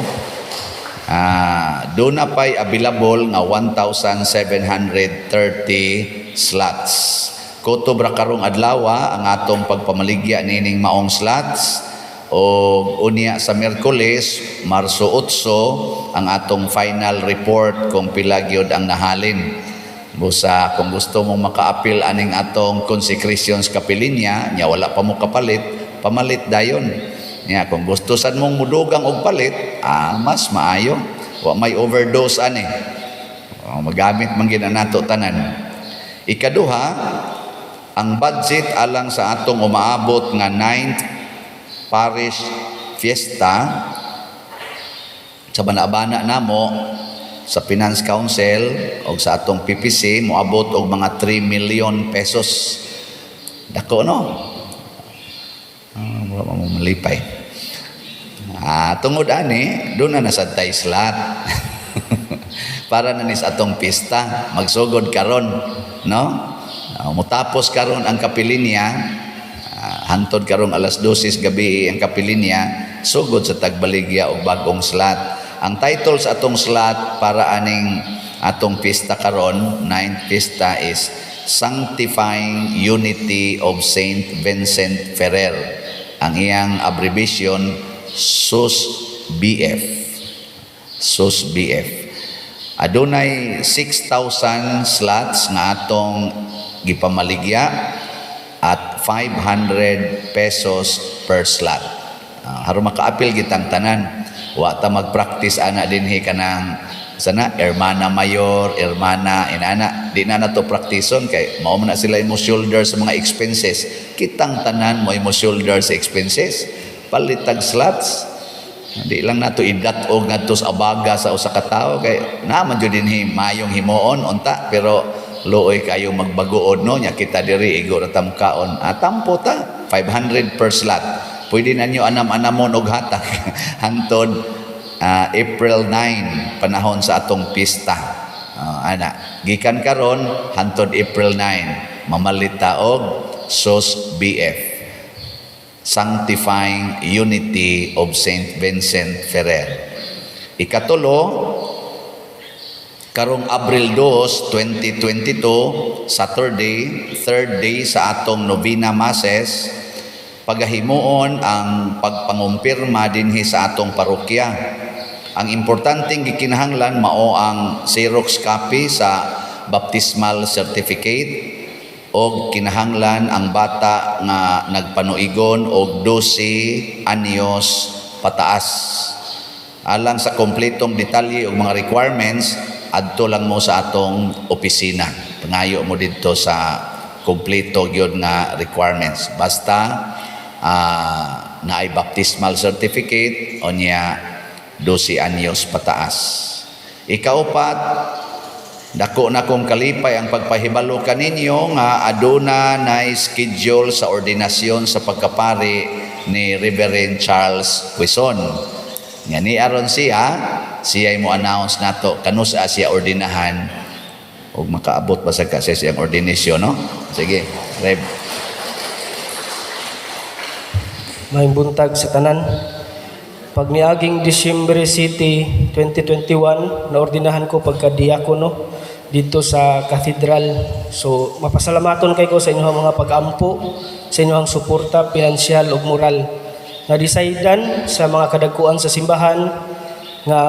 Speaker 1: Doon na pa'y available nga 1,730 slots. Kutob ra karong adlaw ang atong pagpamaligya nining maong slots, o unya sa Miyerkules, Marso 8, ang atong final report kung pila gyud ang nahalin. Busa kung gusto mong makaapil aning atong consecrations kapilinya, nya wala pa mo kapalit, pamalit dayon. Nya kung gusto sad mong mudugang og palit, mas maayo. Wa may overdose ani. Oh, magamit man gid nato tanan. Ikaduha, ang budget alang sa atong umaabot nga 9th Parish Fiesta sa banabana namo sa Finance Council o sa atong PPC moabot og mga 3 million pesos. Dako, no? Wala mo malipay. Tungod ani, doon na nasad tay slot. Para na ni sa atong pista, magsugod karon, no? Mutapos karon ang kapilinya, hantod karong alas 12 gabi ang kapilinya, sugod sa tagbaligya og bagong slot. Ang title sa atong slot para aning atong pista karon, 9th pista, is Sanctifying Unity of Saint Vincent Ferrer. Ang iyang abbreviation, SUS BF. SUS BF. Adunay 6,000 slots nga atong gipamaligya at 500 pesos per slot. Haron makaapil gitang tanan. Wa ta magpractice ana dinhi kanang Sana hermana mayor, hermana inana, di na nato praktison kay mao man na sila mo shoulder sa mga expenses. Kitang tanan mo mo shoulder sa expenses. Palitag slots. Di lang nato idat-og ngadto sa abaga sa usa ka tawo kay naa man jud dinhi mayong himuon unta, pero luoy kayo magbaguod, no? Nya kita diri igo ra tamkaon. Ah, tampo ta 500 per slot. Pwede na nyo anam-anamon og hatag hangtod April 9, panahon sa atong pista. Ana, gikan karon hangtod April 9 mamalit ta og SOS BF, Sanctifying Unity of Saint Vincent Ferrer. Ikatulo, karong Abril 2, 2022, Saturday, third day sa atong Novena Masses, pagahimuon ang pagpangumpirma dinhi sa atong parokya. Ang importanteng gikinahanglan mao ang Xerox copy sa baptismal certificate og kinahanglan ang bata nga nagpanuigon og 12 anyos pataas. Alang sa kompletong detalye og mga requirements, adto lang mo sa atong opisina. Pangayo mo didto sa kompleto gyud nga requirements. Basta naay baptismal certificate o niya 12 anyos pataas. Ikaupat, dako na kong kalipay ang pagpahibalo kaninyo nga aduna na schedule sa ordinasyon sa pagkapari ni Reverend Charles Quezon. Nga ni aron siya, siya mo announce nato kanus-a siya ordinahan ug makaabot ba sa kasi siyang ordination, no? Sige, Rev.
Speaker 4: Maayong buntag sa tanan. Pag niaging Disyembre City 2021, naordinahan ko pagka-diakono dito sa cathedral. So, mapasalamaton kay ko sa inyong mga pag-ampo, sa inyong suporta pinansyal ug moral. Na-decidean sa mga kadagkuan sa simbahan nga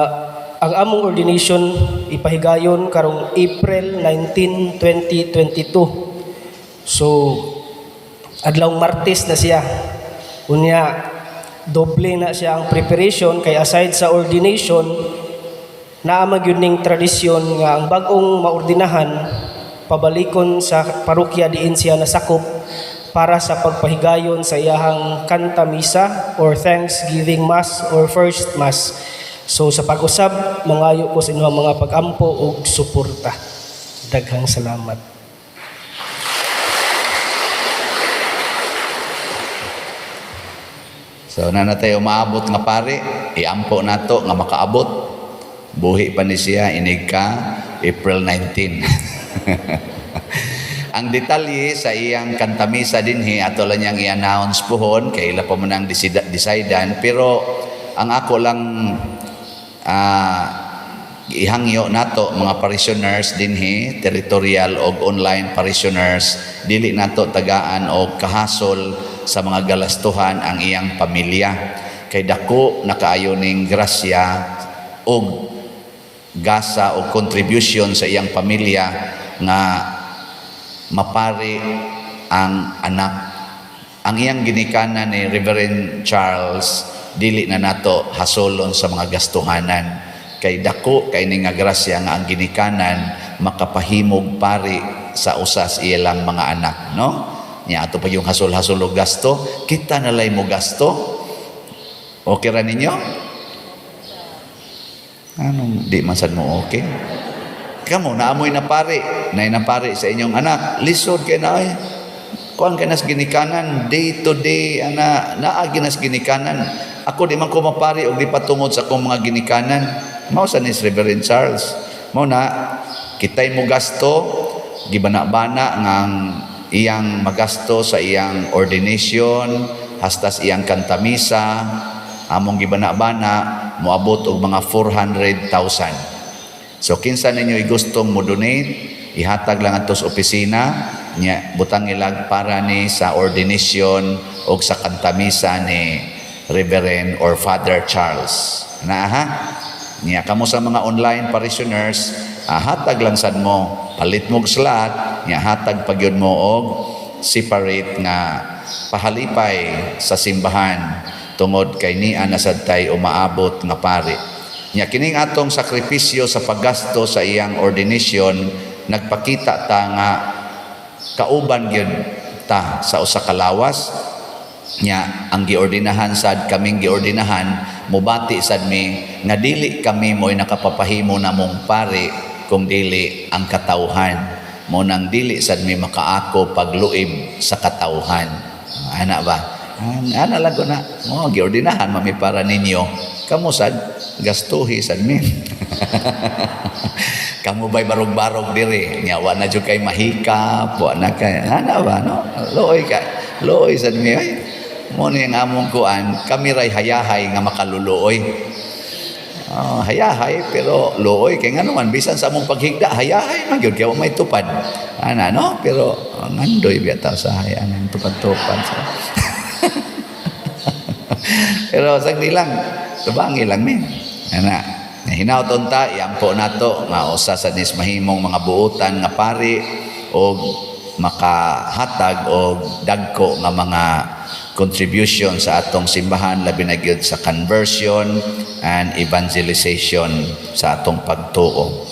Speaker 4: ang among ordination ipahigayon karong April 19, 2022. So, adlawng Martes na siya. Unya, doble na siya ang preparation kay aside sa ordination, naa man gyud ning tradisyon nga ang bag-ong maordinahan pabalikon sa parokya diin siya nasakop para sa pagpahigayon sa iyahang kanta misa or Thanksgiving Mass or First Mass. So sa pag-usab, mangayo ko sa inyong mga pag-ampo ug suporta. Daghang salamat.
Speaker 1: So na natay umaabot nga pare, iampo nato nga makaabot. Buhi pa ni siya inig ka April 19. Ang detalye sa iyang kantamisa dinhi ato lang niyang i-announce puhon kay ila pa man ang decidean, pero ang ako lang ihangyo nato mga parishioners dinhi, territorial og online parishioners, dili nato tagaan og kahasol sa mga galastuhan ang iyang pamilya kay dako na kaayo ning grasya og gasa o contribution sa iyang pamilya nga mapari ang anak. Ang iyang ginikanan ni Reverend Charles, dili na nato hasolon sa mga gastuhanan kay dako kay ni nga grasya nga ang ginikanan makapahimog pari sa usas ilang mga anak, no? Nya ato pa yung hasol-hasol og gasto, kita na lay mo gasto. Okay ra ninyo? Anong di man sad mo okay? Kamo naamoy na pari, nay na pari sa inyong anak, lisod kay na ay. Kuan kay nas ginikanan day to day ana naa ginas ginikanan. Ako di man ko mapari og di patungod sa akong mga ginikanan. Mao sa ni Reverend Charles. Mao na kitay mo gasto, gibana-bana ngang iyang magasto sa iyang ordination hastas iyang kantamisa, among gibana-bana moabot og mga 400,000. So kinsa ninyo gustong mo donate, ihatag lang ato sa opisina nya, butang ilag para ni sa ordination og sa kantamisa ni Reverend or Father Charles. Na ha? Nya kamo sa mga online parishioners, hatag lang sad mo, palit mo og slot, nya hatag pagyud mo og separate nga pahalipay sa simbahan tungod kay niya na sad tay umaabot nga pari. Nya kining atong sakripisyo sa paggasto sa iyang ordination, nagpakita ta nga kauban gyud ta sa usa ka lawas. Nya ang giordinahan sad, kaming giordinahan, mubati sad mi nga dili kami mo'y nakapapahimo namong pari kung dili ang katawhan. Mo nang dili sad mi makaako pagluib sa katawhan, ana ba? Ana lang ko na mo giordinahan mami para ninyo. Kamo sad gastuhi sad mi. Kamo ba'y barog-barog diri nya wa na jud kay mahikap, wa na kay ana ba, no? Luoy ka, luoy sad mi ay. Mo ni ang among kuan, kami ray hayahay nga makaluluoy. Oh, hayahay pero luoy kay ngano man, bisan sa among paghigda hayahay man gyud kay wa may tupad ana, no? Pero oh, ngandoy biya ta sa hayangan tupad-tupad sa, pero sagdi lang, tubangi lang mi ana. Hinaut unta iampo nato nga usa sa nis mahimong mga buotan nga pari og makahatag og dagko nga mga contribution sa atong simbahan, labi na gyud sa conversion and evangelization sa atong pagtuo.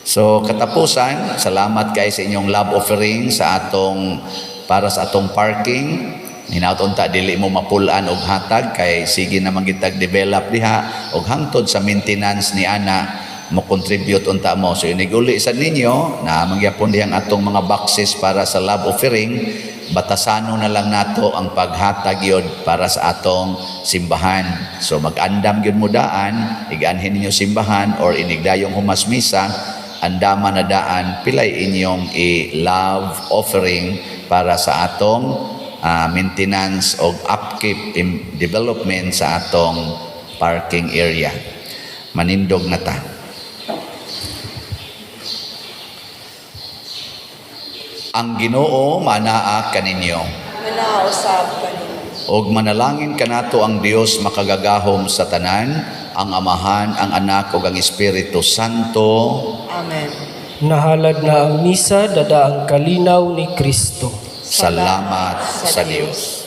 Speaker 1: So katapusan, salamat kay sa inyong love offering sa atong para sa atong parking. Hinaut unta dili mo mapulan og hatag kay sige na man gitag develop diha og hangtod sa maintenance ni ana mo contribute unta mo. So iniguli sa ninyo na mangyapon dihang atong mga boxes para sa love offering, batasano na lang nato ang paghatag yod para sa atong simbahan. So mag-andam gyud mo daan, iganhin ninyo simbahan or inigdayong humas misa, andama na daan pilay inyong i-love offering para sa atong maintenance o upkeep development sa atong parking area. Manindog na ta. Ang Ginoo manaa kaninyo.
Speaker 3: Manausab kaninyo.
Speaker 1: Og manalangin kanato ang Dios makagagahom sa tanan, ang Amahan, ang Anak ug ang Espiritu Santo.
Speaker 3: Amen.
Speaker 4: Nahalad na ang misa, dada ang kalinaw ni Kristo.
Speaker 1: Salamat sa Dios.